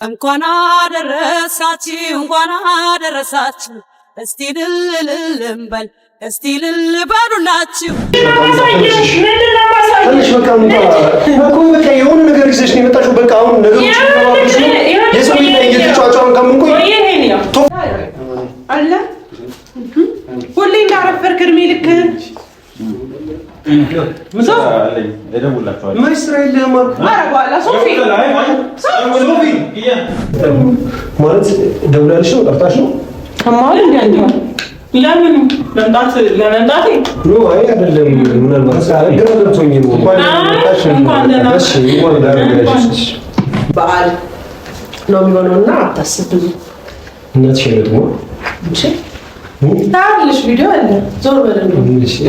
እንኳን አደረሳችሁ እንኳን አደረሳችሁ። እስቲ እልል እልል እንበል እስቲ እልል በሉላችሁ። በቃ የሆነ ነገር ይዘሽ ነው የመጣሽው። በቃ አሁን ነገሮች የሰው ላይ እየተጫጫውን ከምንቆይ አለ ሁሌ እንዳረፈርክ እድሜ ልክህን ማለት ደውላለሽ ነው ጠርታሽ ነው? ለምን መምጣት ለመምጣቴ no አይ አይደለም። ምናልባት ግራ ገብቶኝ ነው። በዓል ነው የሚሆነው እና አታስብ ብዙ። እናትሽ አይመጡም? ታያለሽ፣ ቪዲዮ አለ። ዞር በል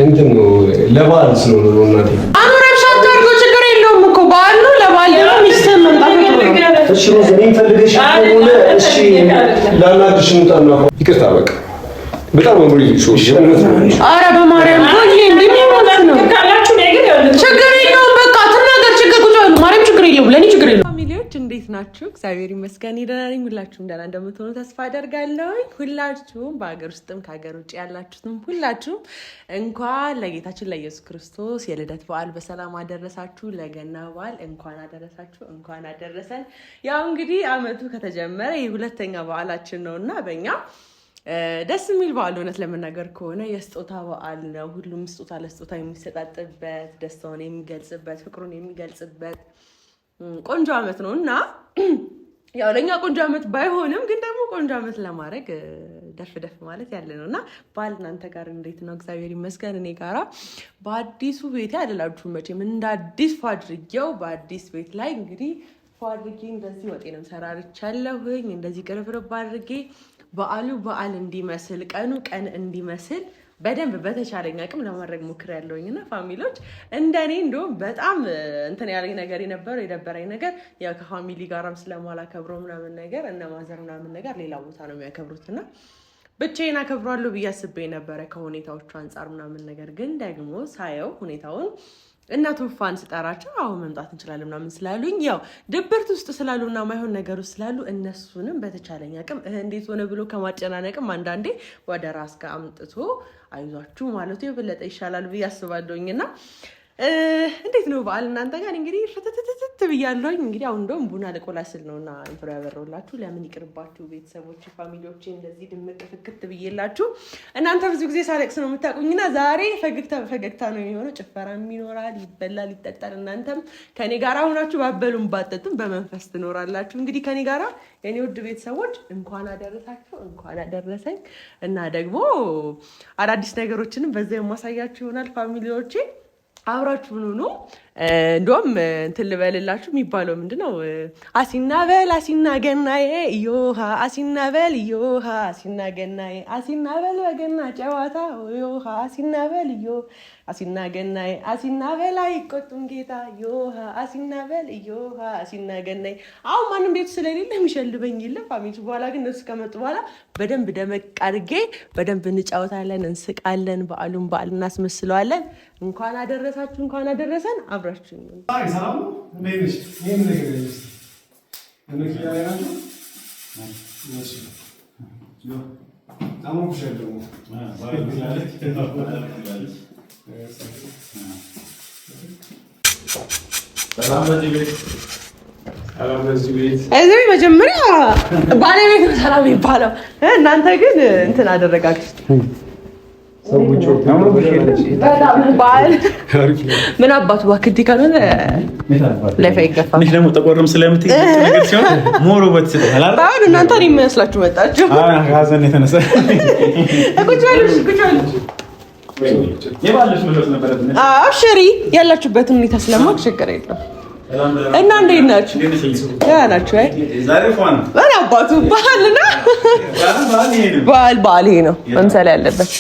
እንትን ነው ለበዓል ስለሆነ ነው እናቴ። አኑ ረብሻ አታድርገው፣ ችግር የለውም እኮ በዓል ነው። ለበዓል ደግሞ ሚስትህን መምጣት ነው። እሺ ሮዝ፣ እኔን ፈልገሽ ከሆነ እሺ ላናግርሽ እንውጣና። ይቅርታ በቃ በጣም አምሪ ሾ። ኧረ በማርያም ሁሌ እንደሚሞት ነው። ችግር የለውም በቃ ትናገር። ችግር ቁጭ በሉ ማርያም፣ ችግር የለውም ለእኔ ችግር የለውም። Family ዎች እንዴት ናችሁ? እግዚአብሔር ይመስገን ደህና ነኝ። ሁላችሁም ደህና እንደምትሆኑ ተስፋ አደርጋለሁኝ። ሁላችሁም በሀገር ውስጥም ከሀገር ውጭ ያላችሁትም ሁላችሁም እንኳን ለጌታችን ለኢየሱስ ክርስቶስ የልደት በዓል በሰላም አደረሳችሁ። ለገና በዓል እንኳን አደረሳችሁ፣ እንኳን አደረሰን። ያው እንግዲህ አመቱ ከተጀመረ የሁለተኛ በዓላችን ነው እና በእኛ ደስ የሚል በዓል እውነት ለመናገር ከሆነ የስጦታ በዓል ነው። ሁሉም ስጦታ ለስጦታ የሚሰጣጥበት፣ ደስታውን የሚገልጽበት፣ ፍቅሩን የሚገልጽበት ቆንጆ አመት ነው እና ያው ለእኛ ቆንጆ አመት ባይሆንም ግን ደግሞ ቆንጆ አመት ለማድረግ ደፍ ደፍ ማለት ያለ ነው እና በዓል እናንተ ጋር እንዴት ነው? እግዚአብሔር ይመስገን እኔ ጋራ በአዲሱ ቤቴ አይደላችሁም መቼም እንደ አዲስ ፏ አድርጌው በአዲስ ቤት ላይ እንግዲህ ፏ አድርጌ እንደዚህ ወጤንም ሰራርቻለሁኝ። እንደዚህ ቅርብርብ አድርጌ በዓሉ በዓል እንዲመስል ቀኑ ቀን እንዲመስል በደንብ በተቻለኝ አቅም ለማድረግ ሞክሬያለሁኝ እና family ዎች እንደኔ እንደውም በጣም እንትን ያለኝ ነገር የነበረው የደበረኝ ነገር ያው ከ family ጋራም ስለማላከብረው ምናምን ነገር እነ mother ምናምን ነገር ሌላ ቦታ ነው የሚያከብሩት እና ብቻዬን አከብሯለሁ ብዬ አስቤ ነበረ ከሁኔታዎቹ አንጻር ምናምን ነገር ግን ደግሞ ሳየው ሁኔታውን እና ቶፋን ስጠራቸው አሁን መምጣት እንችላለን ምናምን ስላሉኝ ያው ድብርት ውስጥ ስላሉ እና ማይሆን ነገር ውስጥ ስላሉ እነሱንም በተቻለኝ አቅም እንዴት ሆነ ብሎ ከማጨናነቅም አንዳንዴ ወደ ራስ ጋር አምጥቶ አይዟችሁ ማለቱ የበለጠ ይሻላል ብዬ አስባለሁኝ። እና እንዴት ነው በዓል እናንተ ጋር? እንግዲህ ፍትትትት ብያለሁኝ። እንግዲህ አሁን እንደውም ቡና ልቆላ ስል ነው እና intro ያበረውላችሁ። ለምን ይቅርባችሁ ቤተሰቦች፣ family ዎች እንደዚህ ድምቅ ፍክት ብዬላችሁ። እናንተ ብዙ ጊዜ ሳለቅስ ነው የምታውቁኝና ዛሬ ፈገግታ በፈገግታ ነው የሚሆነው። ጭፈራም ይኖራል፣ ይበላል፣ ይጠጣል። እናንተም ከኔ ጋር ሆናችሁ ባበሉም ባጠጡም በመንፈስ ትኖራላችሁ። እንግዲህ ከኔ ጋራ የኔ ውድ ቤተሰቦች እንኳን አደረሳችሁ፣ እንኳን አደረሰኝ እና ደግሞ አዳዲስ ነገሮችንም በዛ የማሳያችሁ ይሆናል family ዎቼ አብራችሁን ሁኑ። እንደውም እንትን ልበልላችሁ የሚባለው ምንድን ነው? አሲና በል አሲና ገናዬ ዮሃ አሲና በል ዮሃ አሲና ገናዬ አሲና በል በገና ጨዋታ ዮሃ አሲና በል ዮ አሲና ገናዬ አሲና በል አይቆጡም ጌታ ዮሃ አሲና በል ዮሃ አሲና ገናዬ። አሁን ማንም ቤቱ ስለሌለ የሚሸልበኝ የለም family። በኋላ ግን እነሱ ከመጡ በኋላ በደንብ ደመቅ አድርጌ በደንብ እንጫወታለን፣ እንስቃለን፣ በዓሉን በዓል እናስመስለዋለን። እንኳን አደረሳችሁ፣ እንኳን አደረሰን። አብራችሁ እዚህ መጀመሪያ ባለቤት ነው ሰላም የሚባለው። እናንተ ግን እንትን አደረጋችሁ። በዓል ምን አባቱ እባክህ እንዲህ ካልሆነ life አይገፋም። ትንሽ ደግሞ ጠቆርም ስለምትይ ነገር ሲሆን more ውበት ይሰጣል። አሁን እናንተ እኔ የሚመስላችሁ መጣችሁ። ከሀዘን የተነሳ ቁጭ በሉ፣ ቁጭ በሉ። አብሽሪ፣ ያላችሁበትን ሁኔታ ስለማውቅ ችግር የለም። እና እንዴት ናችሁ? ደህና ናችሁ? አይ ምን አባቱ በዓልና በዓል በዓል ይሄ ነው መምሰል ያለበት።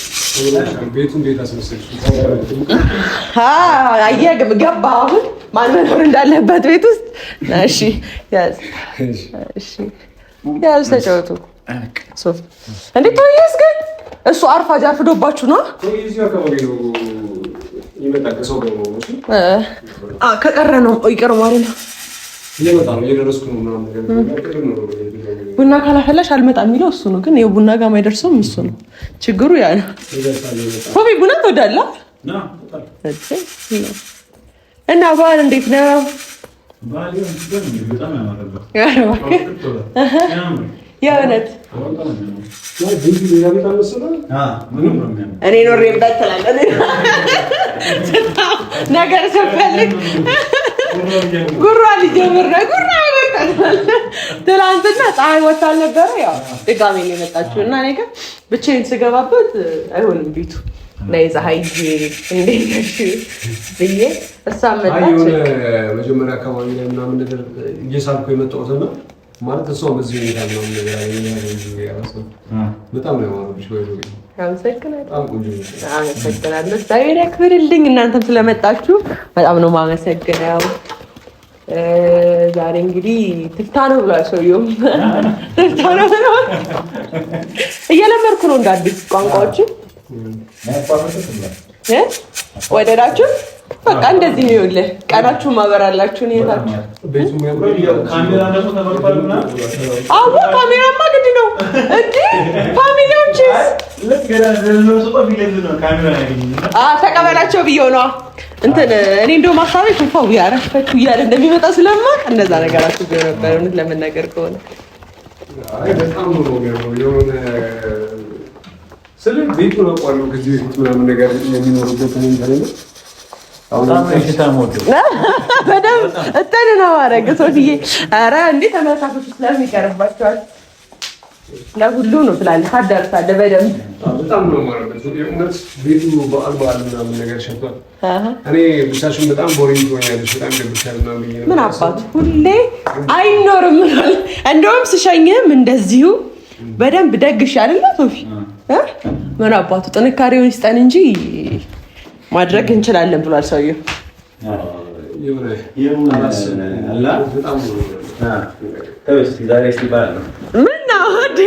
አየህ ገባ አሁን ማን መኖር እንዳለበት ቤት ውስጥ። እሺ ያዝ፣ እሺ ያዝ፣ ተጫወቱ። ሶፍ እንዴ ተወየስ ግን እሱ አርፋጅ አርፍዶባችሁ ነው። ከቀረ ነው ይቅር ማለት ነው። ቡና ካላፈላሽ አልመጣም የሚለው እሱ ነው። ግን ይኸው ቡና ጋር የማይደርሰውም እሱ ነው ችግሩ። ያ ነው። ሶፊ ቡና ትወዳለህ? እና በዓል እንዴት ነው? የእውነት እኔ ኖሬበት ትላለህ ነገር ስፈልግ ጉራ ሊጀምር ነው። ጉራ ትናንትና ፀሐይ ወታ አልነበረ? ያው ድጋሜ ነው የመጣችው እና እኔ ግን ብቻዬን ስገባበት አይሆንም ቤቱ ናይ ፀሐይ እንዴት ነሽ ብዬ እሷ መጣች። መጀመሪያ አካባቢ ላይ ምናምን ነገር እየሳልኩ የመጣሁት እና ማለት እሷ በዚህ ሁኔታ ምናምን ነገር በጣም ነው ያማረብሽ። አመሰግናለሁ። እግዚአብሔር ያክብርልኝ። እናንተም ስለመጣችሁ በጣም ነው የማመሰግነው። ዛሬ እንግዲህ ትፍታ ነው ብሏል ሰውየውም። ትፍታ ነው ብሏል። እየለመድኩ ነው እንደ አዲስ ቋንቋዎችን። ወደዳችሁ? በቃ እንደዚህ ነው። ይኸውልህ ቀናችሁ ማበራላችሁ ነው የታችሁ። አዎ ካሜራማ ግድ ነው እንዴ! family ዎችስ ተቀበላቸው ብዬው ነዋ። እንትን እኔ እንደውም ሀሳቤ ቱፋው ያረፈችው እያለ እንደሚመጣ ስለማውቅ እንደዛ ነገር አስቤው ነበር። እውነት ለመናገር ከሆነ በጣም ነው የሆነ ስለ ቤቱን አውቀዋለሁ ከዚህ በፊት ምናምን ነገር የሚኖሩበት በደንብ እጥን ነው ማድረግ ሶፊዬ። ኧረ እንዴ ተመልካቾች ስለምን ይቀርባቸዋል? ለሁሉ ነው ትላለህ፣ ታዳርሳለህ በደንብ። በጣም ነው የማደርገው። የእውነት ቤቱ በዓል በዓል ምናምን ነገር ሸቷል። እኔ ብቻሽን በጣም boring ትሆኛለሽ፣ በጣም ይደብርሻል ምናምን ብዬ ምን አባቱ ሁሌ አይኖርም። እንደውም ስሸኝህም እንደዚሁ በደንብ ደግሽ አይደለ ሶፊ? ምን አባቱ ጥንካሬውን ይስጠን እንጂ ማድረግ እንችላለን ብሏል ሰውየው። ምን ነው እንዴ?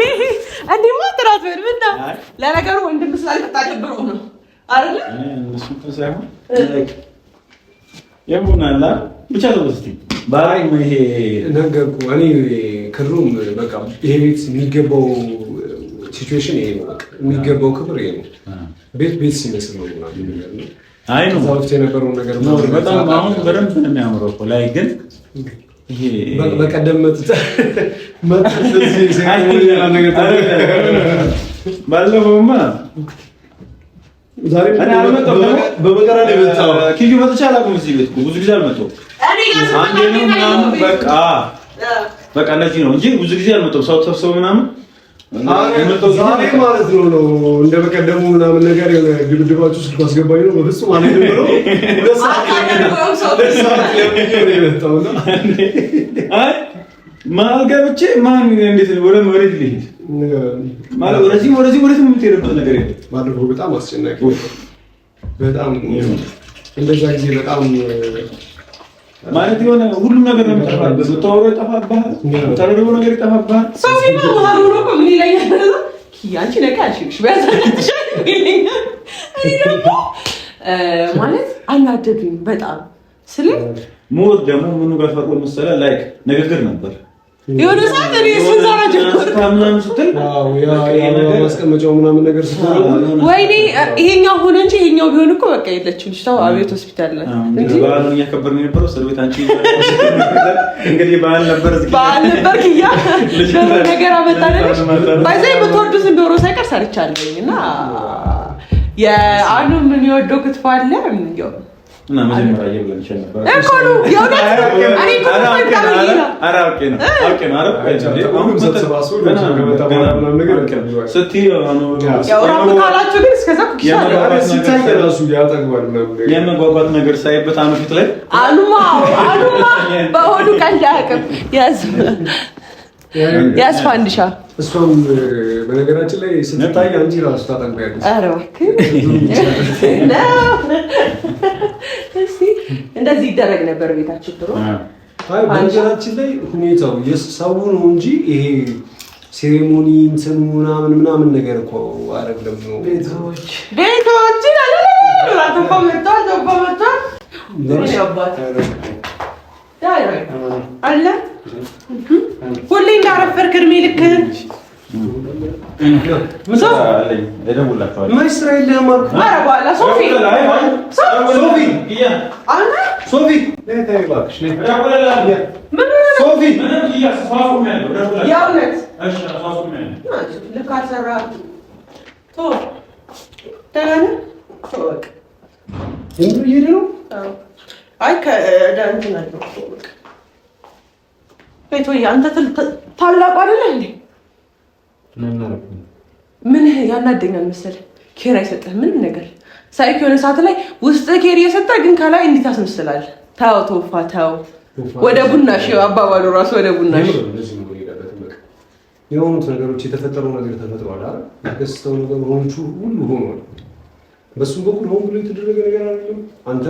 ጥራት በል ምን ነው ለነገሩ ወንድም ስላልመጣ ደብሮ ነው አይደለ? ነገርኩህ እኔ ክሩም በቃ ይሄ ቤት የሚገባው situation ይሄ ነው። በቃ የሚገባው ክብር ይሄ ነው። ቤት ቤት ሲመስል ነው ምናምን ነገር ነው። አይ ነው እዛ በፊት የነበረውን ነገር በጣም አሁን በደንብ ነው የሚያምረው እኮ ላይ ግን ይሄ በቀደም ባለፈውማ ዛሬ በመከራ ነው የመጣው። ኪዩ መጥቼ አላውቅም። እዚህ ቤት ብዙ ጊዜ አልመጣሁም። አንዴ ነው ምናምን በቃ በቃ እንደዚህ ነው እንጂ ብዙ ጊዜ አልመጣሁም። ሰው ተሰብስበው ምናምን ዛሬ ማለት ነው ነው እንደ በቀደሙ ምናምን ነገር የሆነ ድብድባችሁ ስልኩ አስገባኝ ነው። በፍጹም አልሄድም ብሎ ሁለት ሰዓት ለምኜ ነው የመጣው እና አይ መሀል ገብቼ ማን እንዴት ወደ መሬት ልሂድ ማለት ወደዚህ ወደዚህ ወደዚህ የምትሄድበት ነገር የለም። ባለፈው በጣም አስጨናቂ በጣም እንደዛ ጊዜ በጣም ማለት የሆነ ሁሉም ነገር ነው የሚጠፋብህ። የምታወራው ይጠፋብሃል፣ የምታደርገው ነገር ይጠፋብሃል። ሰው መሀል ሆኖ እኮ ምን ይለኛል? አንቺ ነገ አልሽልሽ ይለኛል። እኔ ደግሞ ማለት አናደዱኝ በጣም ስለ more ደግሞ ምኑ ጋር ፈርቆ መሰለህ like ንግግር ነበር የሆነ ሰዓት እኔ እሱን ዛራ ጀመርኩ ምናምን ስትል ማስቀመጫው ምናምን ነገር ስትሆን ወይኔ ይሄኛው ሆነ እንጂ ይሄኛው ቢሆን እኮ በቃ የለችም ልጅቷ አቤት ሆስፒታል ናት እንጂ በዓሉን እያከበርን የነበረው እስር ቤት አንቺ እንግዲህ በዓል ነበር በዓል ነበር ክያ ነገር አመጣለች። ባይዛ የምትወዱትን ዶሮ ሳይቀር ሰርቻለሁኝ እና የአኑ የሚወደው ክትፎ አለ እና መጀመሪያ እየብለን ይችላል ነበር እኮ ነው የእውነት እኔ እኮ ካላችሁ ግን እስከዛ የመጓጓት ነገር ሳይበት አኑ ፊት ላይ አኑማ አኑማ በሆዱ ቀልድ አያውቅም። ያዝ ፋንዲሻ። እሷም በነገራችን ላይ ስትታይ አንቺ እራሱ ታጠንቀያለሽ። ኧረ እባክህ እስኪ እንደዚህ ይደረግ ነበር ቤታችን ድሮ። አይ በነገራችን ላይ ሁኔታው የሰው ነው እንጂ ይሄ ceremony እንትኑ ምናምን ምናምን ነገር እኮ አይደለም ነው። ቤቶች ቤቶች አለ ሁሌ እንዳረፈርክ እድሜ ልክህን አንተ ታላቁ አይደለ እንዴ? ምን ያናደኛል መሰለህ? care አይሰጥህም ምንም ነገር ሳይክ የሆነ ሰዓት ላይ ውስጥ care እየሰጠ ግን ከላይ እንዴት አስመስላል። ተው ቶፋ ተው፣ ወደ ቡናሽ አባባሉ ራሱ ወደ ቡናሽ የሆኑት ነገሮች የተፈጠረው ነገር ተፈጥሯል አይደል? የተከሰተው ነገር ሆንቹ ሁሉ ሆኗል። በሱ በኩል ሆን ብሎ የተደረገ ነገር አይደለም። አንተ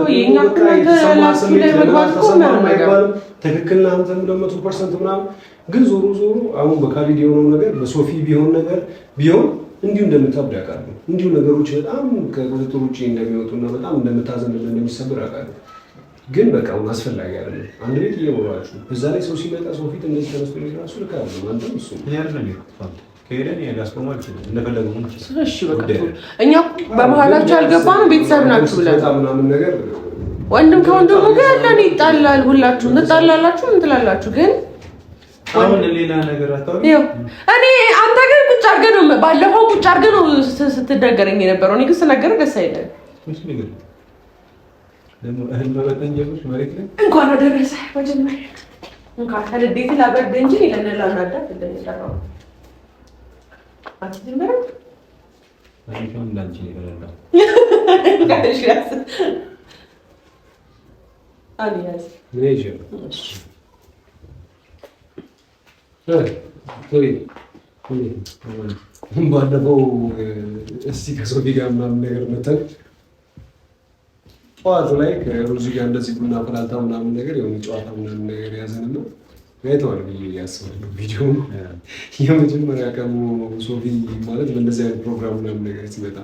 ትክክል ነህ፣ አንተም 100% ምናምን። ግን ዞሮ ዞሮ አሁን በካሊድ የሆነው ነገር በሶፊ ቢሆን ነገር ቢሆን እንዲሁ እንደምታብድ ያውቃሉ። እንዲሁ ነገሮች በጣም ከቁጥጥር ውጭ እንደሚወጡና በጣም እንደምታዘንልን እንደሚሰብር ያውቃሉ። ግን በቃ አሁን አስፈላጊ አይደለም። አንድ ቤት እየኖራችሁ እዛ ላይ ሰው ሲመጣ ሰው ፊት እንደዚህ ተነስቶ ራሱ ልክ አይደለም። አንተም እሱ እኛ በመሀላችሁ ያልገባነው ቤተሰብ ናችሁ ብለን ወንድም ከወንድሙ ጋር ያለን ይጣላል። ሁላችሁም ትጣላላችሁ፣ ምን ትላላችሁ? ግን አሁን ሌላ ነገር እኔ አንተ ግን ቁጭ አድርገህ ነው ባለፈው ቁጭ አድርገህ ነው ስትደገረኝ የነበረው። እኔ ግን ስነገርህ ደስ አይልም። እንኳን አደረሰህ። መጀመሪያ እንኳን ከልዴት ላበርድ እንጂ ለነላናዳት እንደሚጠራው ባለፈው እስቲ ከሶፊ ጋር ምናምን ነገር መተን ጠዋት ላይ ከሩዚ ጋር እንደዚህ ቡና ፈላልታ ምናምን ነገር የሆነ ጨዋታ ምናምን ነገር ያዘንና አይተዋል ብዬ ያስባለሁ። ቪዲዮውን የመጀመሪያ ቀኑ ሶፊ ማለት በእንደዚህ አይነት ፕሮግራም ምናምን ነገር ሲመጣ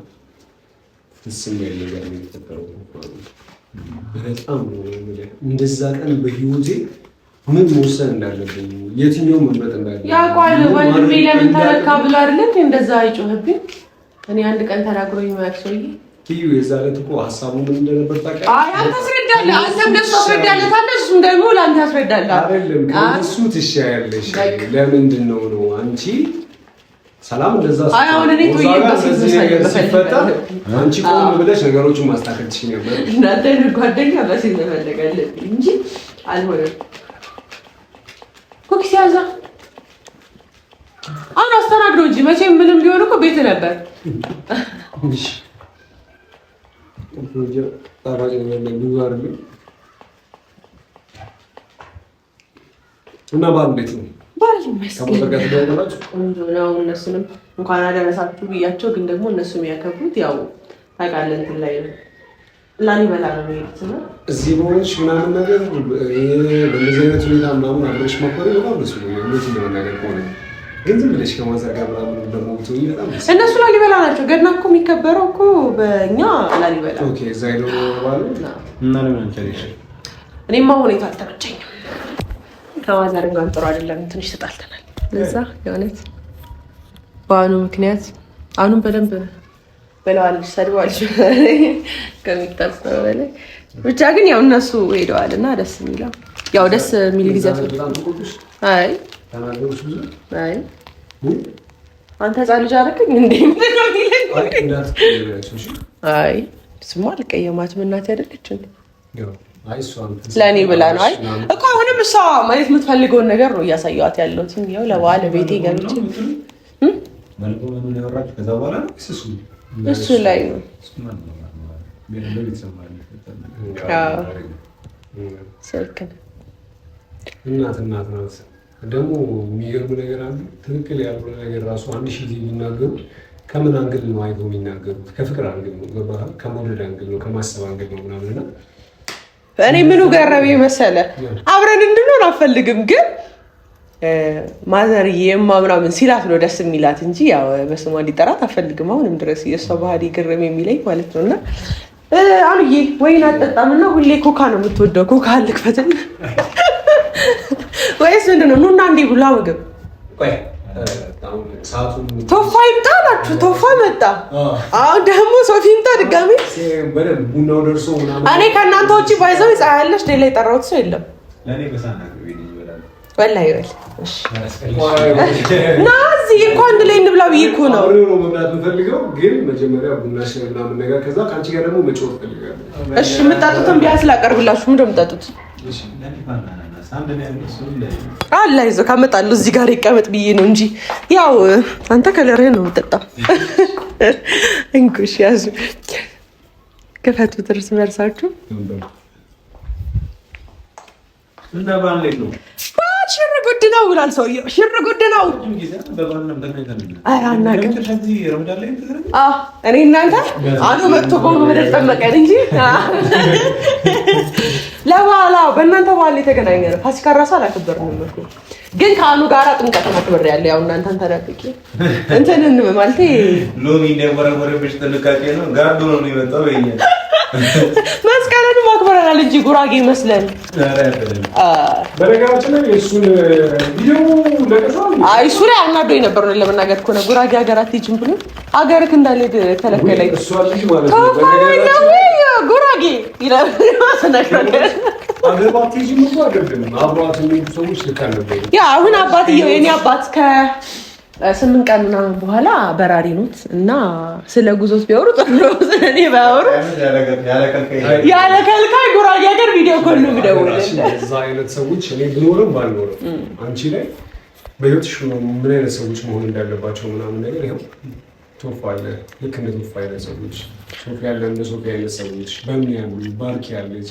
ደስ የማይል ነገር ነው የተፈጠረው። በጣም ነው እንደዛ ቀን በህይወቴ ምን መወሰን እንዳለብኝ የትኛው መምረጥ እንዳለብኝ ያውቀዋል። ወንድሜ ለምን ተረካ ብሎ አይደለ እንደዛ አይጮህብኝ። እኔ አንድ ቀን ተናግሮኝ የማያውቅ ሰውዬ ትዩ የዛ ዕለት እኮ ሀሳቡ ምን እንደነበር ታውቂያለሽ? አይ አንተ አስረዳለህ፣ አንተም ለእሱ አስረዳለታለህ፣ እሱም ደግሞ ለአንተ ያስረዳልህ። አይደለም ከእሱ ትሻያለሽ። ለምንድን ነው ነው አንቺ ሰላም እንደዛ አይ አሁን እኔ ሲፈጠር አንቺ ቆም ብለሽ ነገሮችን ማስተካከል ትችይ ነበር። እናንተ ጓደኛ በሴት መፈለግ አለብኝ እንጂ አልሆነም። cookies ያዛ አሁን አስተናግደው እንጂ መቼም ምንም ቢሆን እኮ ቤት ነበር። ጣፋጭ ነገር ላይ ብዙ አይደለም እና በዓል እንዴት ነው? በዓል ይመስገን ቆንጆ ነው። እነሱንም እንኳን አደረሳችሁ ብያቸው፣ ግን ደግሞ እነሱ የሚያከብሩት ያው ታውቃለህ እንትን ላይ ነው ላሊበላ ነው የሚሄዱት እና እዚህ በሆነች ምናምን ነገር በእንደዚህ አይነት ሁኔታ ምናምን አብረሽ ማክበር በጣም ደስ ብሎኛል። እውነቱን ለመናገር ከሆነ ግን ዝም ብለሽ ከ mother ጋር ምናምን ደግሞ ብትሆኚ በጣም ደስ እነሱ ላሊበላ ናቸው። ገና እኮ የሚከበረው እኮ በእኛ ላሊበላ። okay፣ እዛ ሄደው ባሉ እና ለምን አንቺ አልሄድሽም? እኔማ ሁኔታ አልተመቸኝም። ከ mother ጋር ጥሩ አይደለም፣ ትንሽ ተጣልተናል። ለዛ የእውነት በአኑ ምክንያት አኑን በደንብ በለዋለች፣ ሰድበዋለች ከሚታሰበው በላይ። ብቻ ግን ያው እነሱ ሄደዋል እና ደስ የሚለው ያው ደስ የሚል ጊዜ አይ አይ አንተ ህፃን ልጅ አደረገኝ እንዴ? አይ ስማ አልቀየማትም። እናቴ አይደለች እንዴ? ለእኔ ብላ ነው። አይ እኮ አሁንም እሷ ማየት የምትፈልገውን ነገር ነው እያሳየኋት ያለሁት። ያው ለበዓል ቤቴ ገብቼ እሱ ላይ ነው ስልክ እናት እናት ናት። ደግሞ የሚገርም ነገር አለ። ትክክል ያልሆነ ነገር ራሱ 1000 ጊዜ የሚናገሩ ከምን angle ነው አይተው የሚናገሩት? ከፍቅር angle ነው፣ ገባህ? ከመውደድ angle ነው፣ ከማሰብ angle ነው ምናምን እና እኔ ምኑ ገረመኝ መሰለህ፣ አብረን እንድንሆን አልፈልግም፣ ግን ማዘርዬ እማ ምናምን ሲላት ነው ደስ የሚላት እንጂ ያው በስሟ እንዲጠራት አልፈልግም። አሁንም ድረስ የእሷ ባህሪ ግርም የሚለኝ ማለት ነው። እና አሉዬ ወይን አጠጣም እና ሁሌ ኮካ ነው የምትወደው። ኮካ ልክፈትልህ። ወይስ ምንድን ነው? ኑና እንዴ ብላ ምግብ ቶፋ ይምጣ አላችሁ። ቶፋ መጣ። አሁን ደግሞ ሶፊ ይምጣ ድጋሚ። እኔ ከእናንተ ውጭ ባይዘው ፀሐይ ያለሽ ሌላ የጠራሁት ሰው የለም። ወላሂ ይበል ና እዚህ እኮ አንድ ላይ እንብላ ብዬ እኮ ነው መብላት የምፈልገው፣ ግን መጀመሪያ ቡና ሻይ ምናምን ነገር፣ ከዛ ከአንቺ ጋር ደግሞ መጫወት እፈልጋለሁ። እሺ የምጠጡትን ቢያንስ ላቀርብላችሁ። ምንድን ነው የምጠጡት? አላ ይዞ ካመጣለሁ እዚህ ጋር ይቀመጥ ብዬ ነው እንጂ ያው አንተ ከለርህን ነው የምጠጣው። እንኩሽ ያዙ፣ ክፈቱት እርስ በርሳችሁ። ሽር ጉድ ነው ብሏል ሰውዬው። ሽር ጉድ ነው። ኧረ አናውቅም። እኔ እናንተ አሉ መጥቶ በሆኑ ምድር ጠመቀን እንጂ ለበኋላ በእናንተ በዓል የተገናኘ ነው። ፋሲካ እራሱ አላከበርንም እኮ ግን ከአኑ ጋራ ጥምቀትን አክብሬያለሁ። ያው እናንተን ተደብቄ እንትንን ማለቴ ሎሚ እንደወረወረብሽ ጥንቃቄ ነው። ጋርዶ ነው የመጣው ይሄኛል መስቀልን ማክበረናል እንጂ ጉራጌ መስለን። በነገራችን ላይ እሱን ቪዲዮ ለቀሰዋል። አይ እሱ ላይ አናዶኝ ነበር ነው ለመናገር ከሆነ ጉራጌ ሀገር አትሄጂም ብሎ ሀገርክ እንዳልሄድ ከለከለኝ። እሷ ልጅ ማለት ነው ጉራጌ ይላል። ያ አሁን አባትየው የኔ አባት ከ8 ቀን ምናምን በኋላ በራሪ ኖት እና ስለ ጉዞት ቢያወሩ ጥሩ ነው። ስለ እኔ ባያወሩ ያለ ከልካይ ጉራጌ ሀገር video call ነው የሚደውልልህ። እዛ አይነት ሰዎች እኔ ብኖርም ባልኖርም አንቺ ላይ በህይወትሽ ምን አይነት ሰዎች መሆን እንዳለባቸው ምናምን ነገር ይኸው ቶፋ አለ። ልክ እንደ ቶፋ አይነት ሰዎች ሶፊ ያለ እንደ ሶፊ አይነት ሰዎች በምን ያሉ ባርኪ ያለች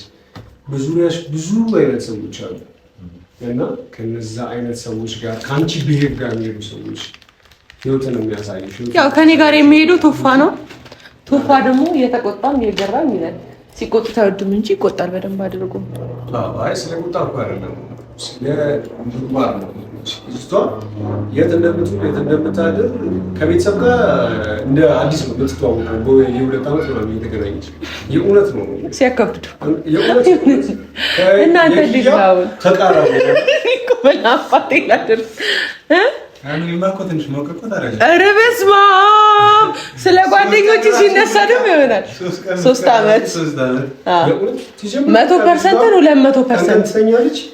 በዙሪያሽ ብዙ አይነት ሰዎች አሉ እና ከነዛ አይነት ሰዎች ጋር ከአንቺ ብሄር ጋር የሚሄዱ ሰዎች ህይወትን የሚያሳይሽ ያው ከኔ ጋር የሚሄዱ ቶፋ ነው። ቶፋ ደግሞ እየተቆጣም እየገራም ይላል። ሲቆጡት አይወድም እንጂ ይቆጣል በደንብ አድርጎ። አይ ስለ ቁጣ እኮ አይደለም ስለ ምግባር ነው። ልጅቷ የት እንደምትውል የት እንደምታድር ከቤተሰብ ጋር እንደ አዲስ ነው የምትተዋወቀው። የ2 ዓመት ምናምን እየተገናኘች የእውነት ነው ሲያከብዱ እናንተ እንዴት ነው ተቃራኒ ኧረ በስመ አብ ስለ ጓደኞች ሲነሳ ደግሞ ይሆናል 3 ዓመት 100% 200%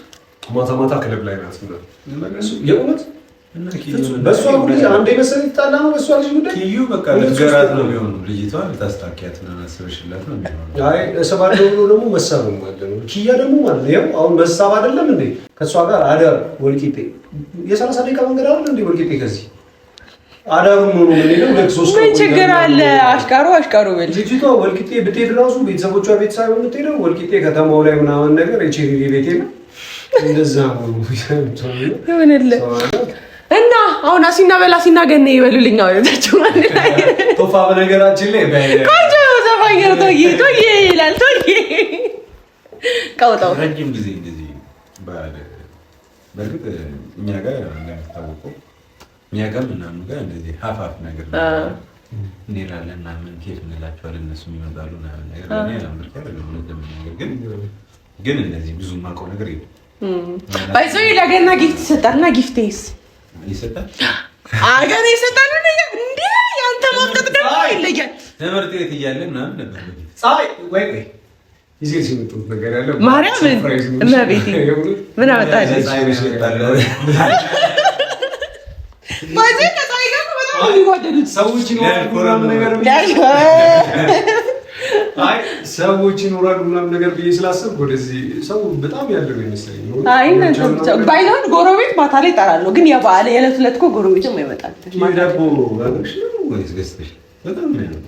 ማታ ማታ ክለብ ላይ ናት። የእውነት በእሷ ልጅ አንድ የመሰለ ይጣላ ነው። በእሷ ልጅ ጉዳይ ኪዩ በቃ ልትገራት ነው የሚሆነው። ልጅቷን ልታስታኪያት ነው አስበሽላት ነው የሚሆነው። አይ እሰባለሁ ብሎ ደግሞ መሳብም አለ ነው። ኪያ ደግሞ ማለት ነው ይኸው አሁን መሳብ አይደለም እንዴ ከእሷ ጋር አዳር ወልቂጤ የ30 ደቂቃ መንገድ አይደል እንዴ ወልቂጤ ከዚህ አዳሩን ነው የምንሄደው። ሁለት ሶስት ምን ችግር አለ? አሽቃሩ አሽቃሩ በል ልጅቷ ወልቂጤ ብትሄድ ራሱ ቤተሰቦቿ ቤት ሳይሆን የምትሄደው ወልቂጤ ከተማው ላይ ምናምን ነገር የቼሪ ቤት የለም እንደዛ ነው ይሆንልህ። እና አሁን አሲና በላ አሲና ገነ ይበሉልኝ። አሁን ቶፋ በነገራችን ላይ ቆንጆ ዘፋኝ ነው። ቶዬ ቶዬ ይላል። ቶዬ ቀውጠው ረጅም ጊዜ እንደዚህ በዓል በእርግጥ እኛ ጋር እንደሚታወቀው እኛ ጋር ምናምን ጋር እንደዚህ ሀፋፍ ነገር እንሄዳለን ምናምን ኬክ እንላቸዋለን እነሱም ይመጣሉ ምናምን ነገር እኔ አላምርክ አይደለም እውነት ለመናገር ግን እንደዚህ ብዙ የማውቀው ነገር የለም። ባይዞ ለገና gift ይሰጣልና gift ስ ይሰጣል አገር ይሰጣል እንዴ? ያንተ ማምጣት ደግሞ ይለያል። ትምህርት ቤት እያለን ምናምን ነበር። ፀሐይ ወይ ወይ ይዜ ሲመጡት ነገር ያለ ማርያምን እመቤቴ ምን አመጣልሽ? ባይዞ ከፀሐይ ጋር በጣም ነው የሚዋደዱት ሰዎች ይኖራሉ ምናምን ነገር አይ ሰዎች ይኖራሉ ምናምን ነገር ብዬ ስላሰብኩ ወደዚህ ሰው በጣም ያለው ይመስለኝ። አይ ባይሆን ጎረቤት ማታ ላይ እጠራለሁ፣ ግን የበዓል የዕለት ዕለት እኮ ጎረቤትም ይመጣል። ዳቦ ጋግረሽ ነው ወይስ ገዝተሽ? በጣም ነው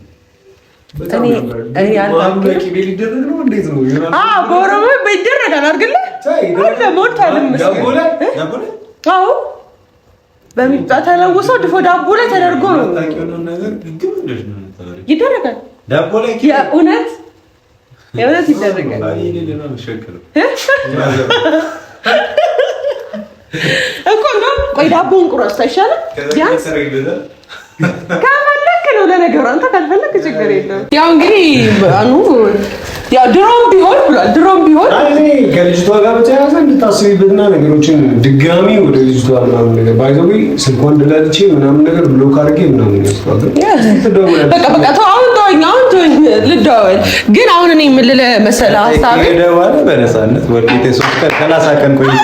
ጎረቤት ይደረጋል አይደለ? አለ ሞልቷል። አዎ በሚጣ ተለውሶ ድፎ ዳቦ ላይ ተደርጎ ነው ይደረጋል። ዳቦ ላይ የእውነት የእውነት ይደረጋል እኮ እንደውም ቆይ ዳቦውን ቁረስ አይሻልም? ቢያንስ ከፈለክ ነው። ለነገሩ አንተ ካልፈለክ ችግር የለም። ያው እንግዲህ አኑ ያው ድሮም ቢሆን ብሏል። ድሮም ቢሆን እኔ ከልጅቷ ጋር በተያያዘ እንድታስቢበትና ነገሮችን ድጋሚ ወደ ልጅቷ ምናምን ነገር by the way ስልኳን ደላልቼ ምናምን ነገር block አድርጌ ምናምን ያስቷል። በቃ በቃ ተው፣ አሁን ተወኝ፣ አሁን ተወኝ፣ ልደዋወል። ግን አሁን እኔ የምልህ መሰለህ ሀሳቤ ሄደ በኋላ በነፃነት ወልቂጤ 3 ቀን 30 ቀን ቆይቶ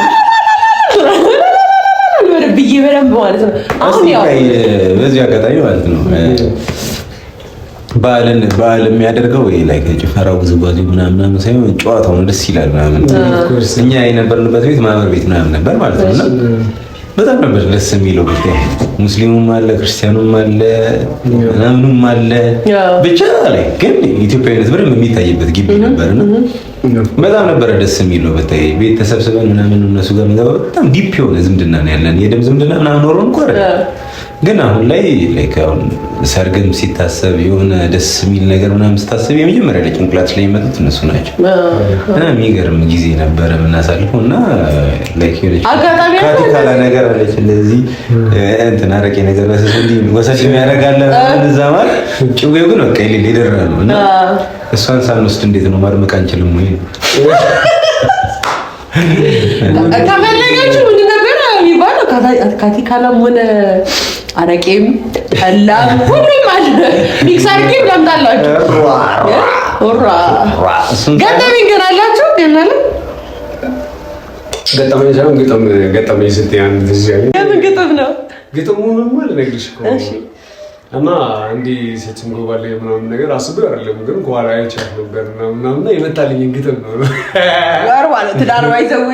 ብዬ በደንብ ማለት ነው። አሁን ያው በዚህ አጋጣሚ ማለት ነው በዓልን በዓል የሚያደርገው ይሄ ላይ ጭፈራው ውዝዋዜው ምናምን ምናምን ሳይሆን ጨዋታው ነው፣ ደስ ይላል ምናምን። እኛ የነበርንበት ቤት ማህበር ቤት ምናምን ነበር ማለት ነው እና በጣም ነበር ደስ የሚለው። ብታይ ሙስሊሙም አለ፣ ክርስቲያኑም አለ፣ ምናምኑም አለ። ብቻ ላይ ግን ኢትዮጵያዊነት በደንብ የሚታይበት ግቢ ነበርና በጣም ነበረ ደስ የሚለው። ብታይ ቤት ተሰብስበን ምናምን እነሱ ጋር የምንገባ በጣም deep የሆነ ዝምድና ነው ያለን። የደም ዝምድና ምናምን ኖሮ እንኳን አይደለም፣ ግን አሁን ላይ like አሁን ሰርግም ሲታሰብ የሆነ ደስ የሚል ነገር ምናምን ስታስብ የመጀመሪያ ላይ ጭንቅላት ላይ የሚመጡት እነሱ ናቸው። እና የሚገርም ጊዜ ነበረ የምናሳልፈው እና like የሆነች አጋጣሚ ካቲካላ ነገር አለች እንደዚህ እንትን አረቄ ነገር በስሱ እንዲህ ወሰድ የሚያደርግ አለ ምናምን እዛ ማለት ጭዌው ግን በቃ የሌለ የደራ ነው እና እሷን ሳንወስድ እንዴት ነው ማድመቅ አንችልም ወይ? ከፈለጋችሁ ምንድን ነበረ የሚባለው? ካቲካላም ሆነ አረቄም ጠላም ሁሉም አለ። Mix አድርጌም ላምጣላችሁ። ራ ገጠመኝ ግን አላችሁ? ገና አለ ገጠመኝ ሳይሆን ግጥም ገጠመኝ ስትይ አንድ ትዝ ያለኝ የምን ግጥም ነው? ግጥሙንማ ልነግርሽ እኮ እሺ። እና እንዲህ ስትንጎባለ ምናምን ነገር አስቤው አይደለም፣ ግን ከኋላ አይቻት ነበር ምናምን እና የመጣልኝን ግጥም ነው። ወር ማለት ትዳር ባይዘዌ።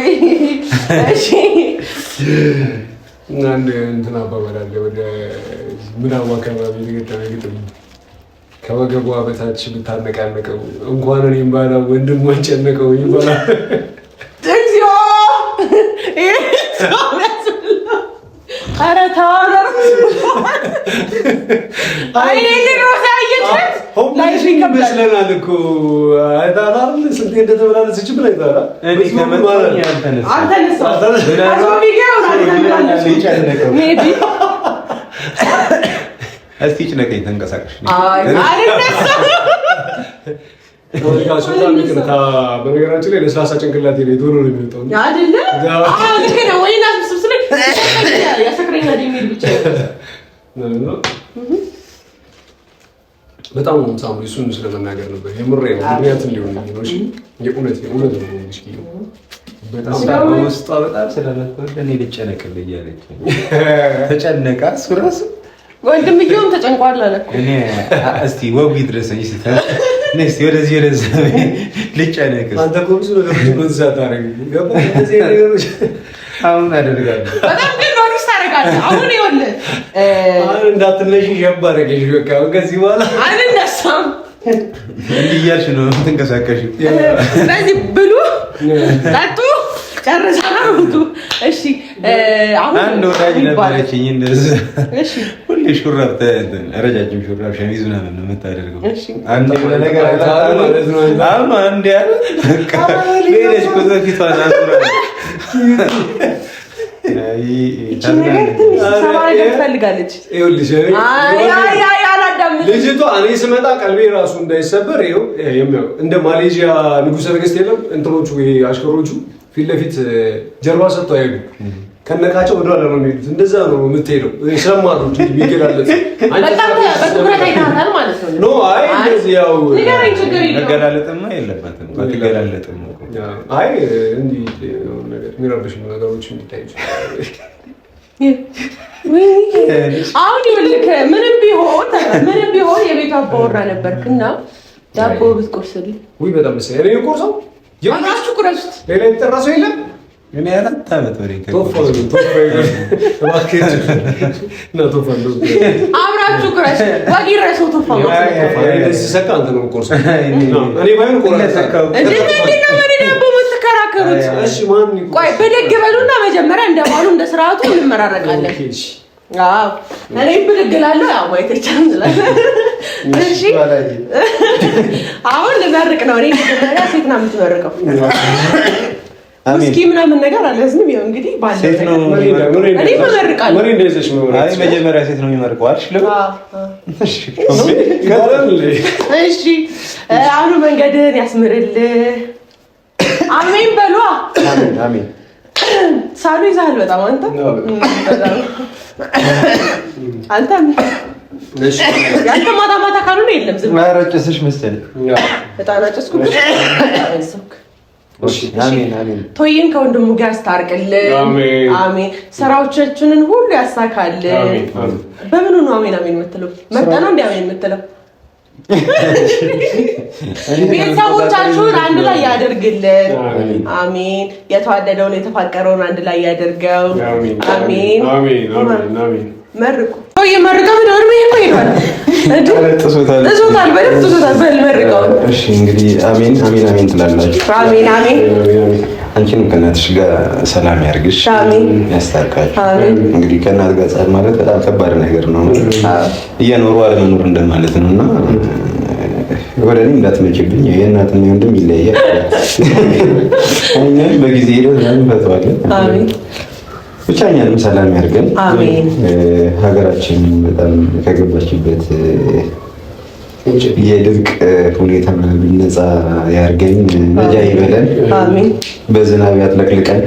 እሺ። እና አንድ እንትን አባባል አለ፣ ወደ ምናቡ አካባቢ የተገጠመ ግጥም፣ ከወገቧ በታች ብታነቃነቀው እንኳን እኔም ባላ ወንድሟን ጨነቀው ይባላል። እግዚኦ! ይሄ ሰው ያስብላል። ኧረ ተው፣ ኧረ አይ እኔ ግን ሮዛ ያየችለት life ይከብዳል። ይመስለናል እኮ አይተሃል አይደል? ስንቴ እንደተመላለሰች ብለህ አይተሃል? እኔ ከመጣሁኝ አልተነሳም። አልተነሳም። ከሶፊ ጋር ይሆናል የተመላለስኩት። Maybe። እስቲ ጭነቀኝ፣ ተንቀሳቀሽ። አይ አልነሳም። ተመልካቾች በጣም ይቅርታ። በነገራችን ላይ ለስላሳ ጭንቅላቴ ላይ ቶሎ ነው የሚወጣው። አይደለ? አዎ ልክ ነው። ወይ ናስብስብ ያሰክረኛል የሚል ብቻ። በጣም ነው የምታምሪው። እሱን ስለመናገር ነበር የምሬ ነው። ምክንያት እንዲሆን ነው። እሺ የእውነት የእውነት ነው የምልሽ። በጣም በውስጧ በጣም ስለምትወድ እኔ ልጨነቅልህ እያለች ተጨነቃ። እሱ ራሱ ወንድምየውም ተጨንቋል አለ እኮ። እኔ እስቲ ወጉ ይድረሰኝ እስቲ እኔ እስቲ ወደዚህ ወደዛ ልጨነቅ እስቲ። አንተ እኮ ብዙ ነገሮች notice አታደርግም። ገባህ? እንደዚህ አይነት ነገሮች አሁን አደርጋለሁ። በጣም ግን notice ታደርጋለህ። አሁን ይኸውልህ አሁን እንዳትነሺ ሸብ አደረገሽ። በቃ አሁን ከዚህ በኋላ አልነሳም። እንዲህ እያልሽ ነው የምትንቀሳቀሺው። ስለዚህ ብሉ፣ ጠጡ፣ ጨርሰናል። ውጡ። እሺ አሁን አንድ ወዳጅ ይባላል። ነበረችኝ እንደዚህ እሺ። ሁሌ ሹራብ እንትን ረጃጅም ሹራብ ሸሚዝ ምናምን ነው የምታደርገው። እሺ። አንድ የሆነ ነገር ማለት ነው። አሁን አንድ ያለ በቃ ሄደች እኮ ፊቷን አዙራ። አይ፣ ይቺ ነገር ትንሽ ሰባ ነገር ትፈልጋለች። ይኸውልሽ አይ አይ አይ አላዳምጥም። ልጅቷ እኔ ስመጣ ቀልቤ ራሱ እንዳይሰበር ይኸው የሚያውቅ እንደ ማሌዥያ ንጉሠ ነገሥት የለም እንትኖቹ ይሄ አሽከሮቹ ፊት ለፊት ጀርባ ሰጥተው አይሄዱም። ከነቃቸው ወደኋላ ነው የሚሄዱት። እንደዛ ነው የምትሄደው። ስለማሩ የሚገላለጽ በጣም በትኩረት አይተሃታል ማለት ነው። No አይ እንደዚህ ያው ንገረኝ፣ ችግር የለውም። መገላለጥማ የለባትም እኮ አትገላለጥም እኮ። አይ እንዲህ የሆነ ነገር የሚረብሽ ነገሮች እንዲታይ አሁን ይኸውልህ ምንም ቢሆን የቤቱ አባወራ ነበርክና ዳቦ ብትቆርስልኝ። ውይ በጣም ደስ ይላል። እኔ ቆርሰው አብራችሁ ቁረሱት። ሌላ የተጠራ ሰው የለም። እኔ 4 ዓመት ወሬ ቶፋ ነው ቶፋ እባክህ እና ቶፋ እንደው አብራችሁ ቁረሱ። ወግ ይረሰው ቶፋ ማለት ነው። ቶፋ እንደዚህ ሲሰካ አንተ ነው የምትቆርሰው። እኔ ባይሆን ቆርሰው። እንዴ ምንድን ነው በእኔ ዳቦ የምትከራከሩት? እሺ ማን ይቆርስ? ቆይ ብድግ በሉና መጀመሪያ እንደ ባሉ እንደ ስርዓቱ እንመራረቃለን። Okay፣ እሺ። አዎ እኔም ብድግ እላለሁ። ያው ማየት ይቻላል። እሺ አሁን ልመርቅ ነው። እኔ መጀመሪያ ሴት ናት የምትመርቀው። ውስኪ ምናምን ነገር አልያዝንም። ያው እንግዲህ ሴት ነው እኔ እመርቃለሁ። አይ መጀመሪያ ሴት ነው የሚመርቀው አይደል? እሺ አሁን መንገድህን ያስምርልህ። አሜን በሏ። አሜን አሜን። ሳሉ ይዘሃል በጣም አንተ አንተ ያንተ ማታ ማታ ካልሆነ የለም። ዝም ኧረ ጭስሽ መሰለኝ በጣም አጨስኩብሽ። ቶይን ከወንድሙ ጋር ያስታርቅልን። አሜን። ስራዎቻችንን ሁሉ ያሳካልን። በምኑ ነው አሜን አሜን የምትለው? መጣ ነው እንደ አሜን የምትለው? ቤተሰቦቻችሁን አንድ ላይ ያደርግልን። አሜን። የተዋደደውን የተፋቀረውን አንድ ላይ ያደርገው። አሜን። መርቁ። ቶይ መርቀው ምን እድሜ እኮ ሄዷል። ጥሶታል፣ በደምብ ጥሶታል። በል መርቀው። እሺ እንግዲህ አሜን አሜን አሜን ትላላችሁ። አሜን አሜን። አንቺንም ከእናትሽ ጋር ሰላም ያርግሽ፣ ያስታርቃችሁ። እንግዲህ ከእናት ጋር ጸብ ማለት በጣም ከባድ ነገር ነው። እየኖሩ አለመኖር እንደማለት ነው እና ወደ እኔ እንዳትመጪብኝ የእናትና የወንድም ይለያል። እኛም በጊዜ ሂደት ምናምን እንፈተዋለን። ብቻ እኛንም ሰላም ያርገን። ሀገራችን በጣም ከገባችበት የድርቅ ሁኔታ ምናምን ነፃ ያርገን፣ ነጃ ይበለን፣ በዝናብ ያጥለቅልቀን።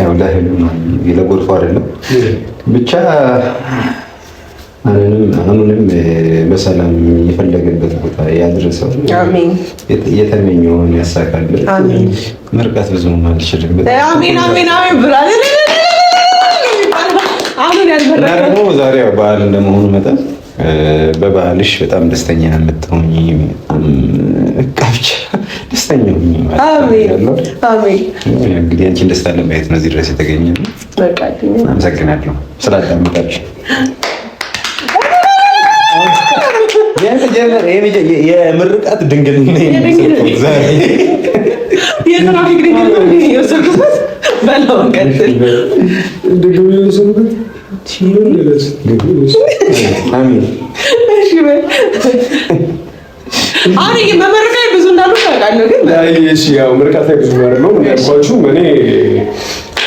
ያው ለእህሉ ለጎርፉ አይደለም ብቻ አሁንም በሰላም የፈለገበት ቦታ ያድርሰው፣ የተመኘውን ያሳካልን። ምርቃት ብዙም አልችልም። አሜን አሜን አሜን ብሏል። እና ደግሞ ዛሬ በዓል እንደመሆኑ መጠን በበዓልሽ በጣም ደስተኛ የምትሆኚ ብቻ ደስተኛ ሁኚ ማለት ነው። እንግዲህ አንቺን ደስታ ለማየት ነው እዚህ ድረስ የተገኘ ነው። አመሰግናለሁ ስላዳመጣችሁ። የምርቃት ድንግል የትራፊክ ድንግል የወሰድኩበት በለው ቀጥል። መመረቂያ ብዙ እንዳሉ ታውቃለህ፣ ግን ያው ምርቃት ላይ ብዙ አይደለሁም እንዳልኳችሁ እኔ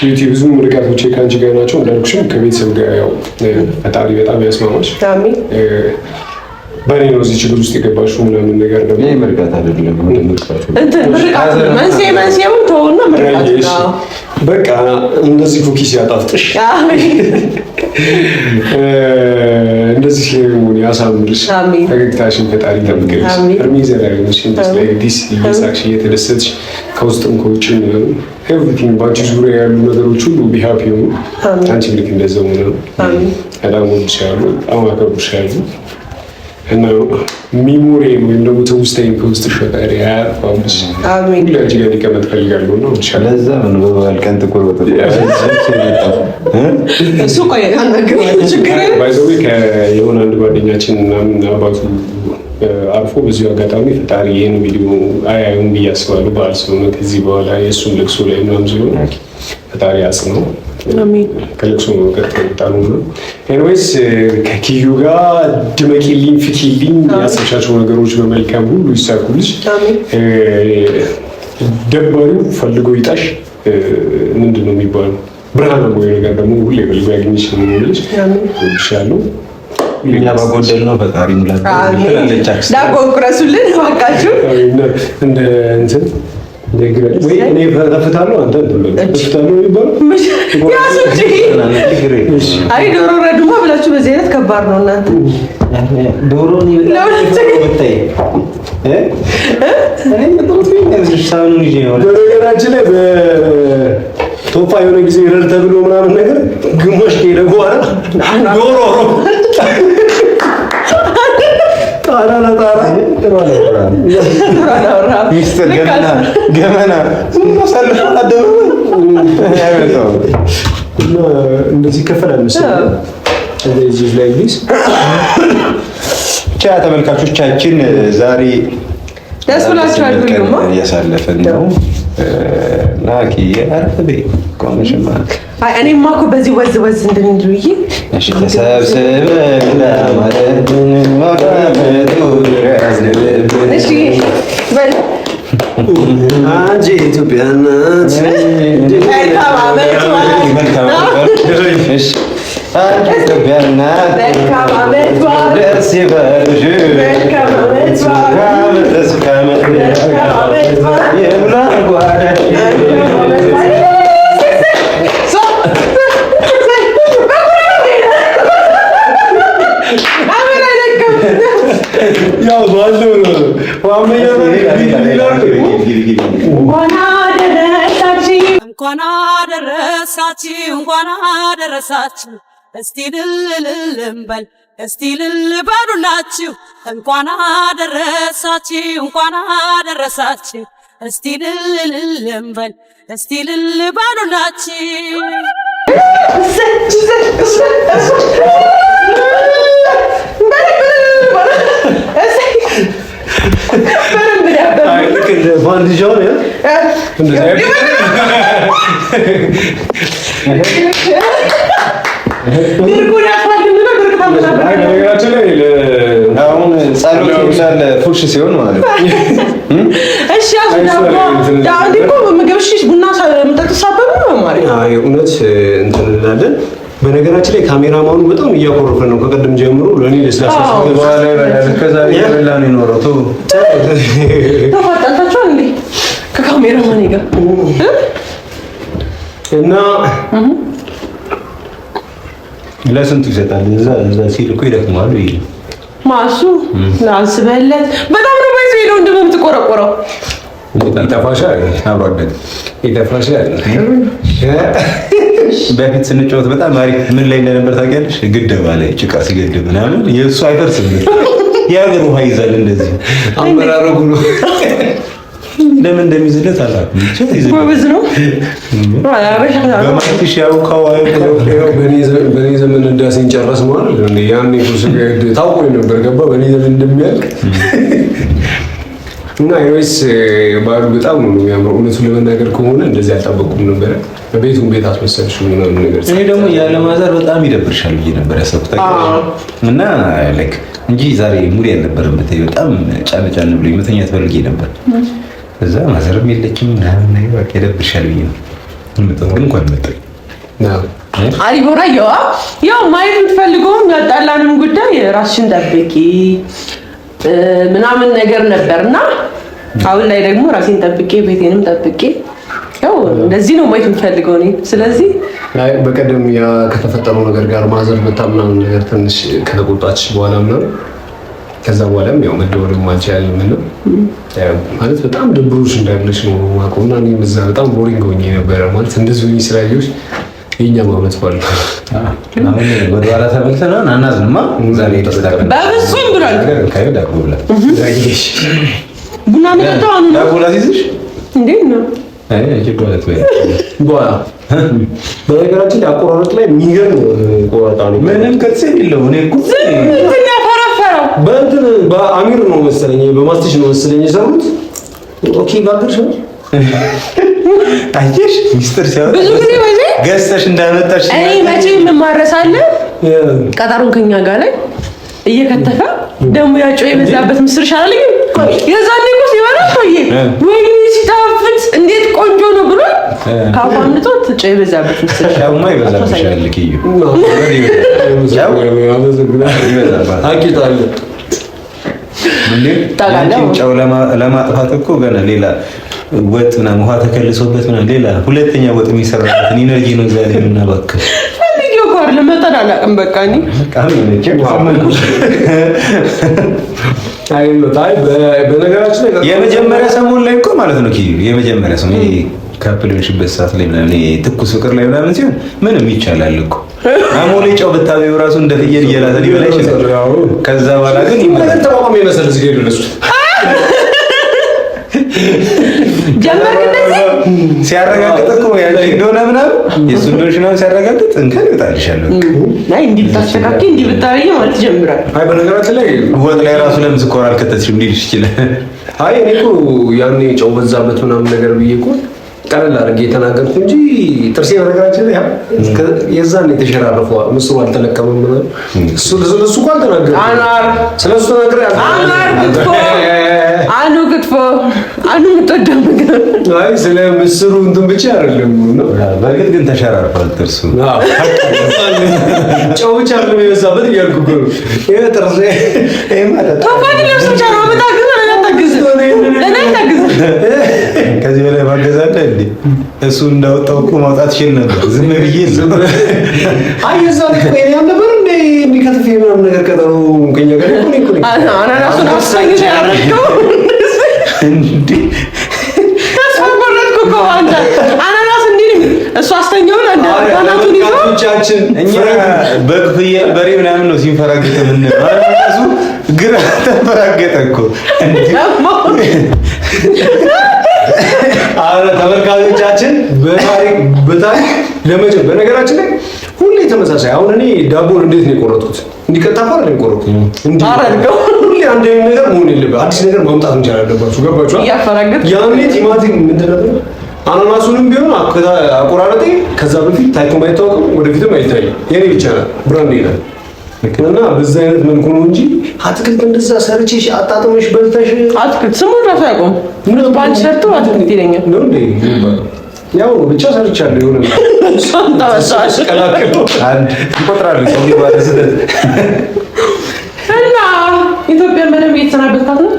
ዩቲ ብዙ ምርቃቶቼ ከአንቺ ጋር ናቸው። እንዳልኩሽም ከቤተሰብ ጋር ያው ፈጣሪ በጣም ያስማማሽ። በእኔ ነው እዚህ ችግር ውስጥ የገባሽው ምናምን ነገር ደግሞ ምርቃት አይደለም መንስኤ መንስኤውን ተውና ምርቃት ነው። በቃ እንደዚህ cookies ያጣፍጥሽ፣ እንደዚህ ሆን ያሳምርሽ፣ ፈገግታሽን ፈጣሪ ይጠብቅልሽ፣ እድሜ ዘላለምሽ this እየሳቅሽ እየተደሰትሽ ከውስጥም ከውጭም ምናምን everything በአንቺ ዙሪያ ያሉ ነገሮች ሁሉ be happy ሆኑ። አንቺ ልክ እንደዛው ምናምን በጣም እወድሻለሁ፣ በጣም አከብርሻለሁ። እና memory ወይም ደግሞ ትውስታዬን ከውስጥሽ ፈጣሪ አያጥፋብሽ። ሁሌ አንቺ ጋር ሊቀመጥ እፈልጋለሁ እና ለዛ ነው በበዓል ቀን ጥቁር እሱ ቆይ by the way የሆነ አንድ ጓደኛችን ምናምን አባቱ አርፎ በዚሁ አጋጣሚ ፈጣሪ ይህን ቪዲዮ አያዩም ብዬ አስባለሁ። በዓል ስለሆነ ከዚህ በኋላ የእሱም ልቅሶ ላይ ምናምን ስለሆነ ፈጣሪ አጽነው ከልቅሶ መቀጥ የወጣ ነው። Anyways ከኪዩ ጋር ድመቂልኝ፣ ፍኪልኝ፣ ያሰብሻቸው ነገሮች በመልካም ሁሉ ይሳኩልሽ። ደባሪው ፈልጎ ይጣሽ። ምንድን ነው የሚባለው? ብርሃናማ ነገር ደግሞ ሁሌ ፈልጎ ያገኝሽ ነው የሚልሽ። እወድሻለሁ። እኛ ባጎደል ነው ፈጣሪ ሙላት ትላለች። ዳቦ ቁረሱልን እባካችሁ። እንደ እንትን ወይ እኔ እፈታለሁ አንተ እፈታለሁ የሚባለው ያሱ እንጂ አይ ዶሮ ረዱማ ብላችሁ በዚህ አይነት ከባድ ነው እናንተ። ዶሮ በነገራችን ላይ በቶፋ የሆነ ጊዜ ረድ ተብሎ ምናምን ነገር ግማሽ ከሄደ በኋላ ዶሮ ጣራ ለጣራ ሚስጥር ገመና ገመና እንደዚህ ይከፈላል መሰለኝ። እንደዚህ ላይ ብቻ ተመልካቾቻችን ዛሬ ደስ ብላችኋል። ሁሉማ እያሳለፍን ነው እና አረፍ በይ ቆመሽማ። አይ እኔማ እኮ በዚህ ወዝ ወዝ እንድንል ብዬ እሺ፣ ተሰብስበን ለማለት እሺ በል አንቺ ኢትዮጵያ ናት። ኢትዮጵያ ናት። ደስ ይበልሽ ይሙላ ጓዳሽ። ያው ባለው ነው። እንኳን አደረሳችሁ እንኳን አደረሳችሁ። እስቲ እልል እልል እንበል እስቲ እልል በሉላችሁ። እንኳን አደረሳችሁ እንኳን አደረሳችሁ። እስቲ እልል እልል እንበል እስቲ እልል በሉላችሁ። ፋንዲሻው ነው። በነገራችን ላይ አሁን ጸሎት ይላል ፉርሽ ሲሆን ማለት ነው። እሺ እኮ ምግብ እሺ፣ ቡና መጠጥ ሳበቡ ነው ማለት አይ እውነት እንትን እንላለን። በነገራችን ላይ ካሜራማኑ በጣም እያኮረፈ ነው ከቀደም ጀምሮ። ለኔ ለስላሳ በኋላ ይበላል። ከዛ ይበላ ነው የኖረው። ተው ተፋጣልታችኋል እንዴ ከካሜራማን ጋር? እና ለስንቱ ይሰጣል? እዛ እዛ ሲል እኮ ይደክማሉ። ይሄ ማሱ አስበህለት በጣም ነው ባይዘ ነው እንደምትቆረቆረው ይጠፋሻል፣ አብሮ አደግ ይጠፋሻል። በፊት ስንጫወት በጣም አሪፍ ምን ላይ እንደነበር ታውቂያለሽ? ግደባ ላይ ጭቃ ሲገድብ ምናምን የእሱ አይፈርስም፣ የሀገር ውሃ ይዛል። እንደዚህ አመራረጉ ነው። ለምን እንደሚይዝለት አላውቅም። ብቻ ይዝለት ጎበዝ ነው። በማክሽ ያውቀው ይኸው በኔ ዘመን ህዳሴን ጨረስ ማለት ነው። ያኔ እኮ ታውቆኝ ነበር ገባ በኔ ዘመን እንደሚያልቅ እና anyways በዓሉ በጣም ነው የሚያምረው። እውነቱን ለመናገር ከሆነ እንደዚህ አልጠበቅኩም ነበረ። ቤቱን ቤት አስመሰልሽው ምናምን ነገር። እኔ ደግሞ ያለ ማዘር በጣም ይደብርሻል ብዬ ነበር ያሰብኩት እና like እንጂ ዛሬ mood አልነበረም። ብታይ በጣም ጫን ጫን ብሎኝ መተኛት ፈልጌ ነበር። እዛ ማዘርም የለችም ምናምን ነገር በቃ ይደብርሻል ብዬ ነው የመጣሁት። ግን እንኳን መጣሁ። አሪቦራ ያው ማየት የምትፈልገውም ያጣላንም ጉዳይ ራስሽን ጠብቂ ምናምን ነገር ነበርና አሁን ላይ ደግሞ ራሴን ጠብቄ ቤቴንም ጠብቄ ያው እንደዚህ ነው ማየት የምፈልገው እኔ። ስለዚህ አይ በቀደም ያ ከተፈጠረው ነገር ጋር ማዘር መታ ምናምን ነገር ትንሽ ከተቆጣች በኋላ ምናምን ከዛ በኋላም ያው መደወልም አልቻልንም እና ማለት በጣም ደብሮሽ እንዳለሽ ነው የማውቀው። እና እኔም እዛ በጣም boring ሆኜ ነበረ ማለት እንደዚህ ሆኜ ስላየሁሽ የእኛ ማመት በዓል ነው። አሁን ወደኋላ ተመልሰን አናዝንማ። ዛሬ ደስታ ቀን በፍጹም ብሏል። ካዩ ዳቦ ብላ ቡና መጠጣው አሁን ነው ዳቦ ላስይዝሽ እንዴት ነው? አይ እቺ በኋላ በኋላ በነገራችን ላይ አቆራረጥ ላይ የሚገርም ቆረጣ ነው። ምንም ቅርጽ የለውም። እኔ እኮ እንትን ያፈረፈረው በእንትን በአሚር ነው መሰለኝ በማስቲሽ ነው መሰለኝ የሰሩት። okay ጋገርሽ ነው አየሽ፣ ሚስጥር ሲያወጣ ብዙ ጊዜ ወይ ገዝተሽ እንዳመጣሽ እኔ መቼ የምማረሳለ ቀጠሮን ከኛ ጋር ላይ እየከተፈ ደግሞ ያጮ የበዛበት ምስር ይሻላል። ግን የዛኔ እኮ ሲበላ ቆየ ወይኔ ሲጣፍጥ እንዴት ቆንጆ ነው ብሎ ካፉ አምልጦት ጨው የበዛበት ምስር ሻውማ ይበዛብሻል። ኪዩ ይበዛባታል። አቂጣለሁ እንዴ ታውቃለህ? ያንቺን ጨው ለማጥፋት እኮ ገና ሌላ ወጥ ምናምን ውሃ ተከልሶበት ምናምን ሌላ ሁለተኛ ወጥ የሚሰራበትን energy ነው እዛ ላይ የምናባክን። ፈልጌው እኮ አይደለም መጠን አላውቅም። በቃ እኔ አይ አይ በነገራችን ላይ የመጀመሪያ ሰሞን ላይ እኮ ማለት ነው ኪዩ የመጀመሪያ ሰሞን ይሄ couple የሆንሽበት ሰዓት ላይ ምናምን ይሄ ትኩስ ፍቅር ላይ ምናምን ሲሆን ምንም ይቻላል እኮ አሞሌ ጨው ብታበይው ራሱ እንደ ፍየል እየላተ ሊበላ ይችላል። ከዛ በኋላ ግን ነገር ተቋቁሜ መሰለህ እዚህ ጋር የደረስኩት። ጀመርክ እንደዚህ ሲያረጋግጥ እኮ ያንቺ እንደሆነ ምናምን የእሱ እንደሆንሽ ምናምን ሲያረጋግጥ እንከን ይወጣልሻል። በቃ አይ እንዲህ ብታስተካክይ እንዲህ ብታረጊ ማለት ይጀምራል። አይ በነገራችን ላይ ወጥ ላይ ራሱ ለምን ስኳር አልከተትሽም ሊልሽ ይችላል። አይ እኔ እኮ ያኔ ጨው በዛበት ምናምን ነገር ብዬ እኮ ቀለል አድርጌ የተናገርኩ እንጂ ጥርሴ በነገራችን ላይ የዛን የተሸራረፈው ምስሩ አልተለቀመም ምናምን እሱ እሱ እኮ አልተናገርኩም። ስለ እሱ ተናግሬ አኗር ክትፎ አኑ ክትፎ አኑ የምትወደው ምግብ አይ ስለ ምስሩ እንትን ብቻ አይደለም ነው። በእርግጥ ግን ተሸራርፏል ጥርሱ። ጨው ብቻ አይደለም የበዛበት እያልኩ እኮ ነው። ይሄ ጥርሴ ቶፋ ግን ለብሶ ብቻ ነው የምታግዘው። ለእኔ አታግዝም። ከዚህ በላይ ማገዝ አለ እንዴ? እሱ እንዳወጣው እኮ ማውጣት ይችል ነበር። ዝም ብዬ አይ የዛን እኮ እኔ አልነበር እንዴ እንዲከትፍ ምናምን ነገር ቀጠሮ ከኛ ጋር እኮ እኔ እኮ ነኝ። አናናሱን አስተኝተህ ያደረገው እንዴ ተስፋ ቆረጥኩ እኮ አንተ። አናናስ እንዲህ ነው እሱ አስተኛውን አንተ አናቱን ይዞ ተመልካቾቻችን እኛ በግ፣ ፍየል፣ በሬ ምናምን ነው ሲንፈራገጥ የምንለው። አናናሱ ግራ ተንፈራገጠ እኮ እንዴ። አረ ተመልካቾቻችን በታሪክ በታሪክ ለመቼ በነገራችን ላይ ሁሌ ተመሳሳይ። አሁን እኔ ዳቦን እንዴት ነው የቆረጥኩት? እንዲቀጣ እኮ አይደለም የቆረጥኩት። እንዲህ አረገው። ሁሌ አንድ አይነት ነገር መሆን የለበትም። አዲስ ነገር ማምጣት መቻል አለባችሁ። ገባችሁ? እያፈራገጥክ ያኔ ቲማቲም ምንድን ነበር? አናናሱንም ቢሆን አቆራረጤ ከዛ በፊት ታይቶም አይታወቅም፣ ወደፊትም አይታይም። የኔ ብቻ ናት brand ይላል እና በዛ አይነት መልኩ ነው እንጂ አትክልት እንደዛ ሰርቼሽ አጣጥመሽ በልተሽ አትክልት ስሙን ራሱ አያውቀውም። በአንድ ሰርቶ አትክልት ይለኛል። ነው እንዴ የሚባለው? ያው ብቻ ሰርቻለሁ የሆነ እሷን ታወጣለህ። ስቀላቅለው አንድ ይቆጥራሉ ሰው ባለ ስህተት እና ኢትዮጵያን በደንብ እየተሰናበትካት ነው።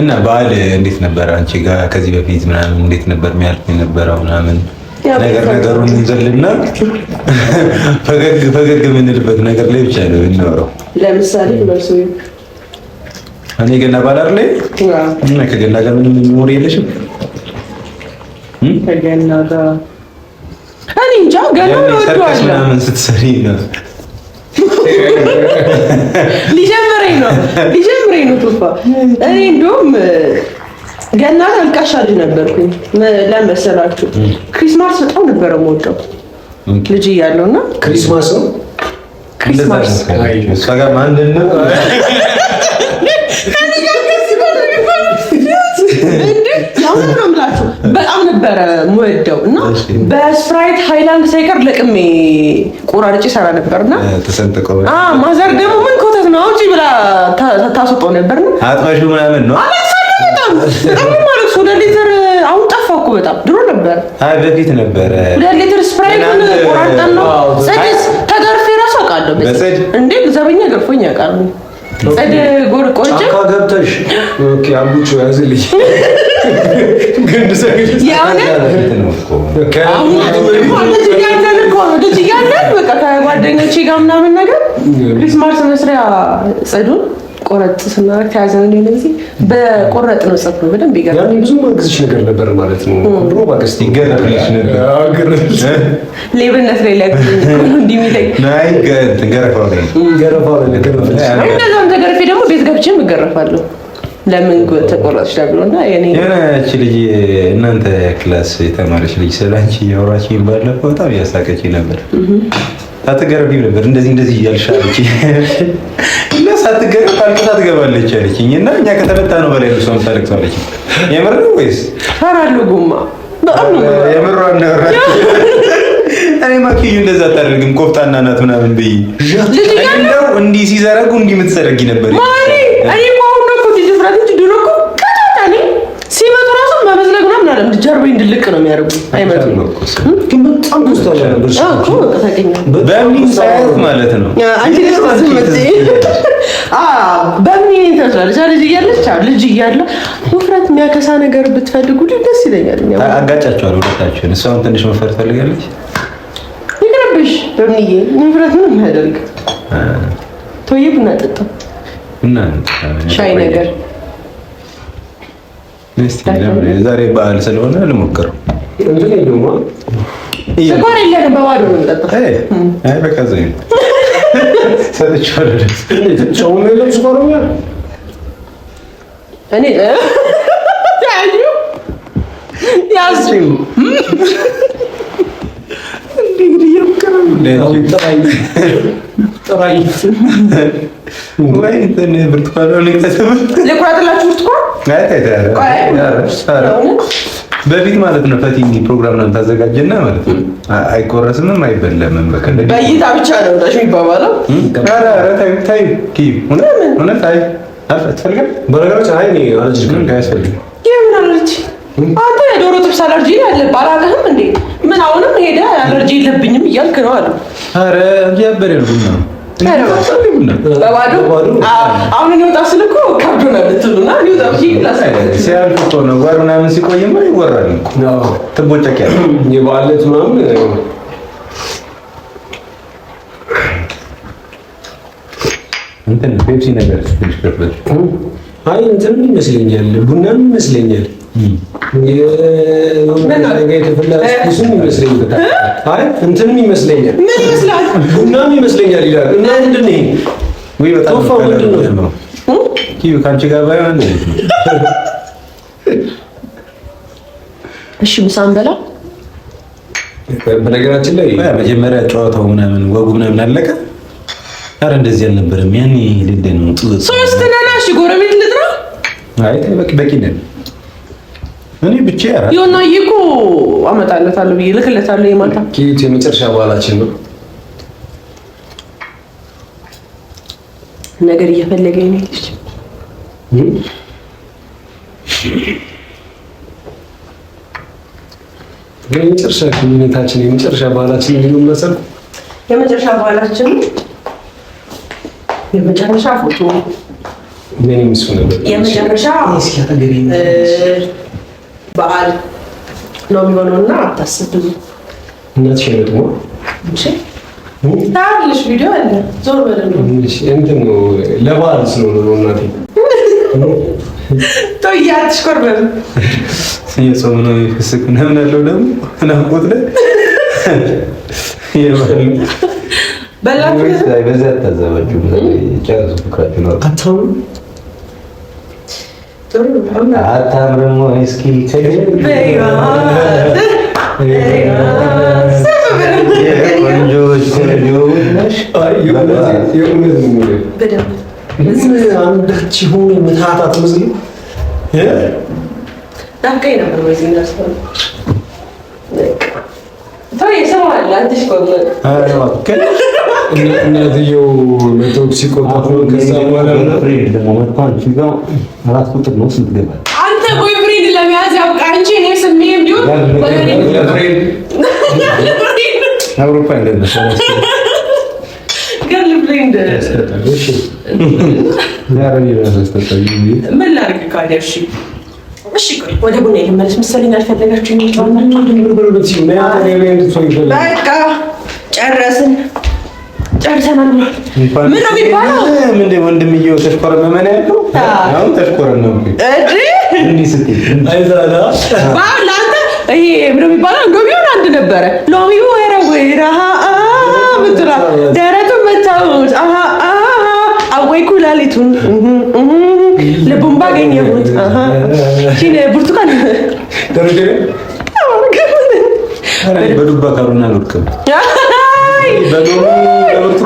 እና በዓል እንዴት ነበር አንቺ ጋር ከዚህ በፊት ምናምን እንዴት ነበር የሚያልፍ የነበረው ምናምን ነገር ነገሩን እንዘልና ፈገግ ፈገግ የምንልበት ነገር ላይ ብቻ ነው የምናወራው። ለምሳሌ መልሱ እኔ ገና በዓል አይደል እና ከገና ጋር ምንም memory የለሽም? ከገና ጋር እኔ እንጃ ገና ያኔ ሰርከስ እወደዋለሁ። ምናምን ስትሰሪ ነው። ሊጀምረኝ ነው ሊጀምረኝ ነው ቱፋ። እኔ እንደውም ገና አልቃሻ ልጅ ነበርኩኝ። ለምን መሰላችሁ? Christmas በጣም ነበረ የምወደው ልጅ እያለሁ እና Christmas ነው Christmas እሷ ጋር ማንድን ነው ያሁን ነው የምላችሁ በጣም ነበረ የምወደው እና በስፕራይት ሃይላንድ ሳይቀር ለቅሜ ቆራርጬ ሰራ ነበርና ተሰንጥቀው mother ደግሞ ምን ኮተት ነው አውጪ ብላ ታስወጣው ነበርና አጥበሹ ምናምን ነው። አለቅሳለሁ በጣም በጣም ነው የማለቅሰው። 2 ሊትር አሁን ጠፋ እኮ በጣም ድሮ ነበር። አይ በፊት ነበረ 2 ሊትር ስፕራይቱን ቆራርጠን ነው ጽድስ ተገርፌ እራሱ አውቃለሁ። በጽድ? እንዴ ዘበኛ ገርፎኝ ያውቃል። ጽድ ጎር ቆርጬ ጫካ ገብተሽ okay አቡቾ ያዝልኝ የእውነት በፊት ነው እኮ። አሁን ልጅ እያለን እኮ ነው ልጅ እያለን በቃ ከጓደኞቼ ጋር ምናምን ነገር Christmas መስሪያ ጽዱን ቆረጥ ስናደርግ ተያዘን እንደ ጊዜ በቆረጥ ነው ጽድ ነው በደንብ ይገርማል። ያኔ ብዙ ማግዝሽ ነገር ነበር ማለት ነው። ድሮ ባክስቲ ይገረፍልሽ ነበር። ሌብነት ላይ ሊያግዘኝ እኮ ነው እንዲህ የሚለኝ። ናይ ገረፋው ላይ ገረፋው ላይ ገረፈች። እንደዛም ተገርፌ ደግሞ ቤት ገብቼም እገረፋለሁ። ለምን ተቆረጥሽ ተብሎ እና የኔ የሆነች ልጅ እናንተ class የተማረች ልጅ ስለ አንቺ እያወራችኝ ባለፈው በጣም እያሳቀችኝ ነበር። ሳትገረፊም ነበር እንደዚህ እንደዚህ እያልሽ አለችኝ እና ሳትገረፍ አልቅሳ ትገባለች አለችኝ። እና እኛ ከተመታ ነው በላይ እሷ የምታለቅሰው አለችኝ። የምር ነው ወይስ እፈራለሁ? ጎማ በጣም ነው የምፈራው። የምሯን ነው? እኔ ማኪዩ እንደዛ አታደርግም ቆፍጣና ናት ምናምን ብዬ ልጅ እያለሁ እንደው እንዲህ ሲዘረጉ እንዲህ የምትዘረጊ ነበር። ማሪ እኔ እኮ አሁን ነው እኮ ድፍረት እንጂ ድሮ እኮ ቀጫጫ ነኝ። ሲመጡ ራሱ መመዝለግ ምናምን አለም ጀርባዬን ድልቅ ነው የሚያደርጉ። አይመጡም ግን በጣም ኮስታራ ነበር። አዎ እኮ በቃ ታውቀኛለህ። በምን ሳያት ማለት ነው። አንቺ ልጅ ዝም ብትይ በምን ትመስላለች? ልጅ እያለች አዎ፣ ልጅ እያለ ውፍረት የሚያከሳ ነገር ብትፈልጉ ደስ ይለኛል። እኛ አጋጫቸዋል ሁለታችሁን። እሷም ትንሽ መፈር ትፈልጋለች። ይቅርብሽ በምንዬ ውፍረት ምንም አያደርግ። ቶዬ ቡና ጠጣ እና ሻይ ነገር እስቲ ለምን ዛሬ በዓል ስለሆነ ልሞክረው። እንትን የለውም አ? ስኳር የለንም በባዶ ነው የምጠጣው። አይ በቃ ዘይ ሰጥቼዋለሁ። እንዴት ጨውም የለም ስኳርም የለም። እኔ ያዩ ያዙ ጥራኝ ጥራኝ። ወይ እንትን ብርቱካን ልቁረጥላችሁ ብርቱካን በፊት ማለት ነው። ፈቲ ፕሮግራም ነው ታዘጋጀና ማለት ነው። አይቆረስምም አይበላምም። በቃ በእይታ ብቻ ነው ዳሽ የሚባባለው። ኧረ ኧረ ተይው ተይው ኪዩ እውነት አይ አትፈልግም። በነገራችን አይ እኔ አለርጂ አያስፈልግም። የምን አለርጂ? አንተ የዶሮ ጥብስ አለርጂ ያለብህ አላለህም እንዴ? ምን አሁንም ሄደህ አለርጂ የለብኝም እያልክ ነው አሉ። ኧረ እንጂ ያበደ ነው ቡና በባዶ አሁን እኔ ወጣ ስል እኮ ከብዶናል ልትሉና እኔ ወጣ ሲያልፍ እኮ ነው ወር ምናምን ሲቆይማ ይወራል እኮ ትቦጨቂያለሽ። የበዓል ዕለት ምናምን እንትን ፔፕሲ ነገር ትንሽ ከፍለሽ አይ እንትንም ይመስለኛል ቡናም ይመስለኛል እንትንም ይመስለኛል ምን ይመስላል ቡናም ይመስለኛል ይላል። እና ምንድን ነው ይሄ? ወይ በጣም ቶፋ ምንድን ነው? ኪዩ ከአንቺ ጋር ባይሆን እሺ ምሳ እንበላ። በነገራችን ላይ መጀመሪያ ጨዋታው ምናምን ወጉ ምናምን አለቀ። ኧረ እንደዚህ አልነበረም። ያኔ ልደ ነው ሶስት ነን። እሺ ጎረቤት ልጥራ። አይ በቂ በቂ ነን። እኔ ብቻ የሆነ እኮ አመጣለታለሁ ብዬ እልክለታለሁ። የማታ ኪዩት የመጨረሻ በዓላችን ነው። ነገር እየፈለገኝ ነው ልጅ። ግን የመጨረሻ ግንኙነታችን የመጨረሻ በዓላችን የሚሆን መሰል የመጨረሻ በዓላችን የመጨረሻ ፎቶ እኔም እሱ ነበር የመጨረሻ በዓል ነው የሚሆነው እና አታስብ ብዙ። እናትሽ አይመጡም? እሺ ታያለሽ፣ ቪዲዮ አለ። ዞር በል እንትን ነው ለበዓል ስለሆነ ነው እናቴ። ተው አትሽኮርመም። የጾም ነው የፍስክ ምናምን አለው ደግሞ ናፍቆት ላይ በላችሁ። በዚያ አታዘባችሁ። ጨርሱ ፍቅራችሁ ነው። አታምርም አታምርም ወይ? እስኪ ቆንጆች ቆንጆ ነሽ። አንዳች የሆነ ምትሃት አትመስልም። ናፍቀኝ ነበር በዚህ እናትየው መተው ሲቆጣት ነው። ከዛ በኋላ አራት ቁጥር ነው ስንት ገባ? አንተ boyfriend ለመያዝ ያብቃ እንጂ እኔ ስሜም ቢሆን አውሮፓ እንደመሰለኝ girlfriend ምን ላድርግ ካዲያ? እሺ እሺ፣ ቆይ ወደ ቡና ልመለስ መሰለኝ። አልፈለጋችሁኝ? በቃ ጨረስን፣ ጨርሰናል ብሏል። ምን ነው የሚባለው? ምንድን ወንድምየው ተሽኮረመመ ነው ያልከው? አሁን ተሽኮረመምኩኝ። እንዲህ ስትይ ለአንተ ይሄ ምን ነው የሚባለው? ሎሚውን አንድ ነበረ። ሎሚው ወይራ ወይራ ምትላ ደረቱን መታሁት አወይ ኩላሊቱን ልቡን ባገኘሁት ብርቱካን በዱባ ካልሆነ አልወድቅም።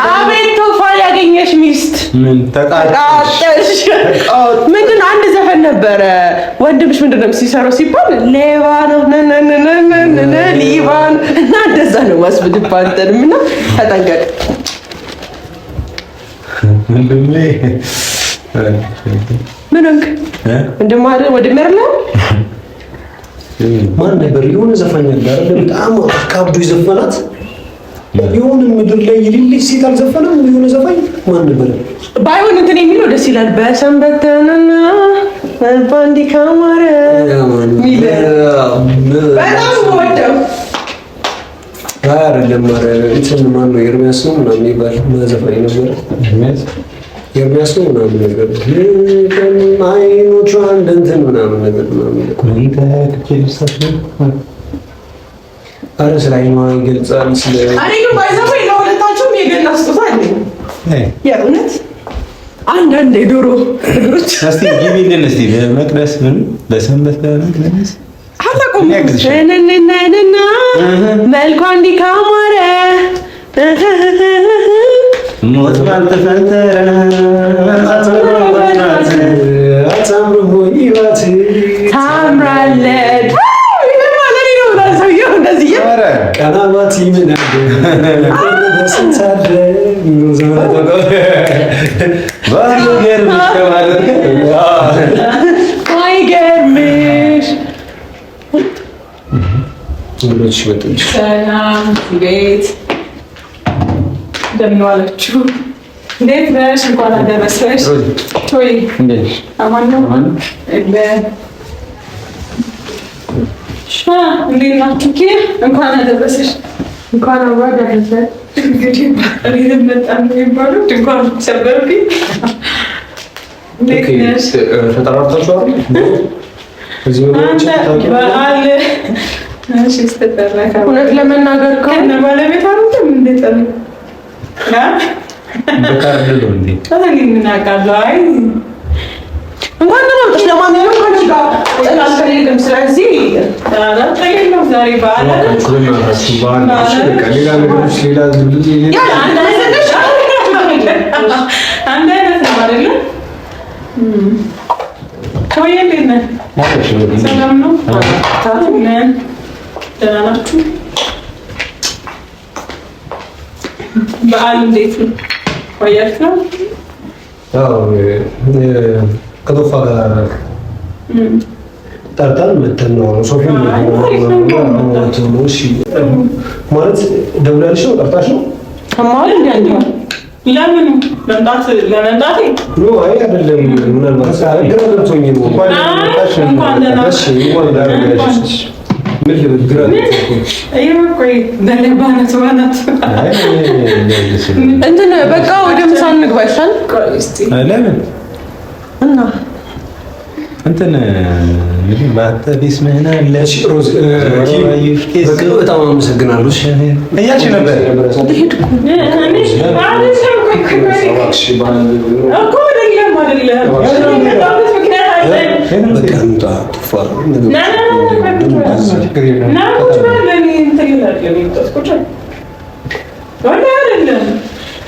አቤት ቶፋ ያገኘሽ ሚስት ምን ተቃጠልሽ? ምንድን ነው አንድ ዘፈን ነበረ። ወንድምሽ ምንድን ነው ሲሰራው ሲባል ሌባ ነው ሊባ ነው እና እንደዛ ነው ማስብድባ አንተንም እና ተጠንቀቅ ወንድሜ። ምን ሆንክ? ወንድም አይደል? ወንድሜ አይደለም? ማን ነበር የሆነ ዘፋኝ አለ አይደል? በጣም አካብዶ የዘፈናት የሆነ ምድር ላይ የሌለች ሴት አልዘፈነም? የሆነ ዘፋኝ ማን ነበር? ባይሆን እንትን የሚለው ደስ ይላል። በሰንበት ተነና ባንዲ ካማረ በጣም ወደው አይደለም። ኧረ እንትን ማን ነው ኤርሚያስ ነው ምናምን የሚባል ዘፋኝ ነበር። ኤርሚያስ ነው ምናምን ነገር አይኖቿ እንደ እንትን ምናምን ነገር ምናምን ኧረ ስለ አይኗ ይገልጻል። ስለ እኔ ግን ባይዘው ለሁለታችሁም የገና ስጦታ አለኝ። የእውነት አንዳንድ የዶሮ እግሮች እስቲ ግቢልን እስቲ በመቅደስ ምን በሰንበት በመቅደስ አታውቁም። ነነነነና መልኳ እንዲህ ካማረ ሞት ባልተፈጠረ አይገርምሽ? ሰላም ቤት እንደምን ዋላችሁ? እንዴት ነሽ? እንኳን አደረሰሽ። ቶይ አማን ነው። እንዴት ናችሁ? እንኳን አደረሰሽ። እንኳን አብሮ አደረሰን። እንግዲህ እኔንም መጣ ነው የሚባለው። ድንኳን ሰበርኩኝ። እንዴት ነሽ? ተጠራርታችኋል? እውነት ለመናገር ከነ ባለቤት አይደለም እንዴ? ጠሩ በካርድ ነው እንዴ? እኔ ምን አውቃለሁ? አይ እንኳን ደህና መጣሽ። ለማንኛውም ከአንቺ ጋር ጥል አልፈልግም። ስለዚህ ዛሬ በዓል አይደል? ሌላ ነገሮች ሌላ አንድ አይነት ነው አይደለ? ሰውዬ እንዴት ነህ? ሰላም ነው? ደህና ናችሁ? በዓል እንዴት ነው? ቆያችሁ ነው? ከቶፋ ጋር ጠርተን መተን ነው። ሶፊ ማለት ደውላለሽ ነው ጠርታሽ ነው? ለምን መምጣት ለመምጣቴ no አይ አይደለም። ምናልባት ግራ ገብቶኝ ነው። እንኳን ደህና ምን ልበል ግራ እንትን በቃ ወደ ምሳ እንግባ ይሻል። ለምን እና እንትን እንግዲህ በአንተ ቢስ ምን አለ ሮዝ በጣም አመሰግናለሁ እያልሽ ነበር።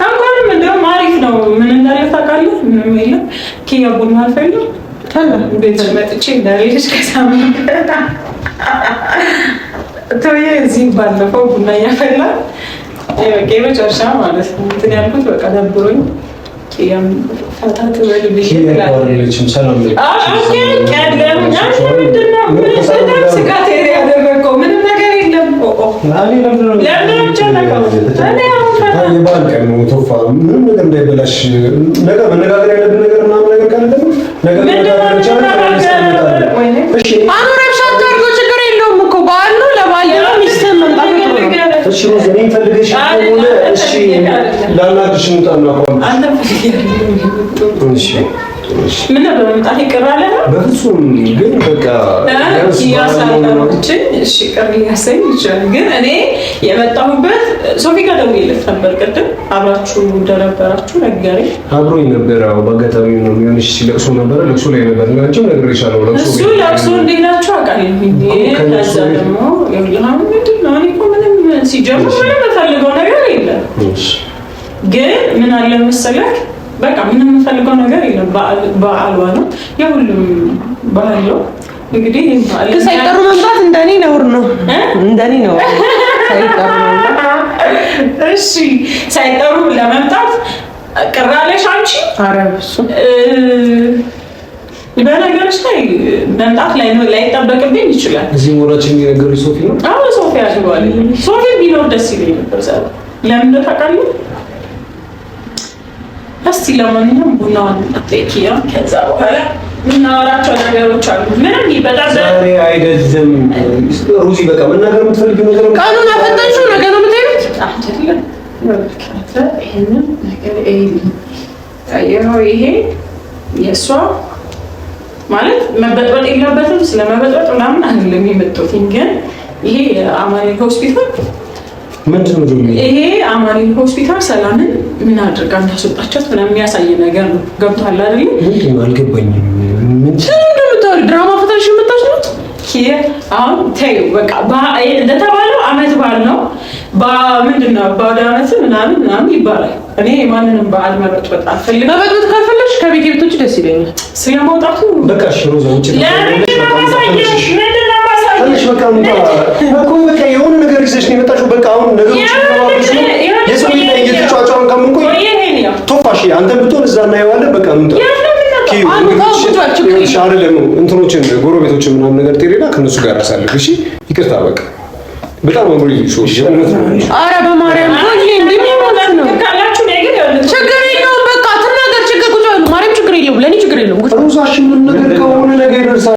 እንኳንም እንደውም አሪፍ ነው። ምን እንዳለ ታውቃለህ? ምንም የለም። ኪያ ቡና አልፈልግም ቤት መጥቼ እንዳልሄድሽ ከሳምንት ተውዬ እዚህ ባለፈው ቡና እያፈላ በቃ የመጨረሻ ማለት ነው እንትን ያልኩት በቃ ደብሮኝ ኪያም ፈታ ትበል ብዬ ስጋት ያደረገው ምንም ነገር የለም። የበዓል ቀን ነው ቶፋ፣ ምንም ነገር እንዳይበላሽ ነገር መነጋገር ያለብን ነገር ምናምን ነገር ካለ ደግሞ ነገር መነጋገር ይቻላል። እሺ አኑ ረብሻ አታድርገው፣ ችግር የለውም እኮ በዓል ነው። ለበዓል ደግሞ ሚስትህን መምጣት ጥሩ ነው። እሺ ሮዝ፣ እኔን ፈልገሽ ከሆነ እሺ ላናግርሽ እንውጣና እሺ ምን ነው በመምጣት ይቅር አለ ነው? በፍጹም ግን በቃ ያሳለችን እሺ ቅር ሊያሰኝ ይችላል። ግን እኔ የመጣሁበት ሶፊ ጋር ደውዬለት ነበር ቅድም አብራችሁ እንደነበራችሁ ነገረኝ። አብሮኝ ነበር። አዎ በአጋጣሚ ነው የሚሆንሽ። ለቅሶ ነበረ፣ ለቅሶ ላይ ነበር። አንቺም ነግሬሻለሁ። ለቅሶ እሱ ለቅሶ እንዴት ናችሁ አውቃለሁ። ከዛ ደግሞ ይኸውልህ ምንድን ነው እኔ እኮ ምንም ሲጀምር ምንም የምፈልገው ነገር የለም። ግን ምን አለ መሰለህ በቃ ምንም የምፈልገው ነገር የለም። በዓሏ ነው የሁሉም ባህል ነው። እንግዲህ ሳይጠሩ መምጣት እንደኔ ነውር ነው፣ እንደኔ ነው ሳይጠሩ መምጣት። እሺ ሳይጠሩ ለመምጣት ቅር አለሽ አንቺ? ኧረ እሱ በነገሮች ላይ መምጣት ላይጠበቅብኝ ይችላል። እዚህ መሆናችን የነገሩኝ ሶፊ ነው። አዎ ሶፊ አድርገዋል። ሶፊ ቢኖር ደስ ይለኝ ነበር። ለምን እንደው ታውቃለህ? እስቲ ለማንኛውም ቡናዋን ጠጣ። ከዛ በኋላ የምናወራቸው ነገሮች አሉ። ምንም ይበጣል ዛሬ አይደለም ሩዚ፣ በቃ መናገር የምትፈልጊው ነገር ቀኑን አፈጠንሽው። ነገ ነው የምትሄዱት አይደለም? ይሄንን ነገር ይሄ የእሷ ማለት መበጥበጥ የለበትም። ስለመበጥበጥ ምናምን አይደለም የመጡት፣ ግን ይሄ የአማኑኤል ሆስፒታል ምንድን ነው ይሄ አማኑኤል ሆስፒታል ሰላምን ምን አድርጋ እንዳስወጣቻት ምናምን የሚያሳይ ነገር ነው። ገብቶሃል አይደል? ምንድን ነው አልገባኝም። ድራማ ፈተሽ የመጣች ነው። አሁን ተይው በቃ እንደተባለው አመት በዓል ነው። ምንድን ነው በአውደ አመት ምናምን ምናምን ይባላል። እኔ የማንንም በዓል መበጥበጥ አልፈልግም። መበጥበጥ ካልፈለግሽ ከቤት ብትወጪ ደስ ይለኛል። ስለመውጣቱ በቃ እሺ ሮዛ ውጭ ለምንድን ነው ማሳየት? ምንድን ነው ማሳየት? ትንሽ በቃ እኮ በቃ የሆነ ነገር ይዘሽ ነው የመጣሽው። በቃ አሁን ነገሮች ተባብሱ የሰው ላይ እየተጫጫውን ከምንቆይ ቶፋሽ አንተን ብትሆን እዛ እናየዋለን። በቃ እንውጣ። አይደለም እንትኖችን ጎረቤቶችን ምናምን ነገር ጤሬና ከእነሱ ጋር አሳልፍ። እሺ ይቅርታ በቃ በጣም አምሪ ሶ የእውነት ነው። ኧረ በማርያም ነው ችግር የለውም። በቃ ትናገር። ችግር ቁጭ በሉ። ማርያም ችግር የለውም። ለእኔ ችግር የለውም። ሮዛሽ ምን ነገር ከሆነ ነገር ይደርሳል።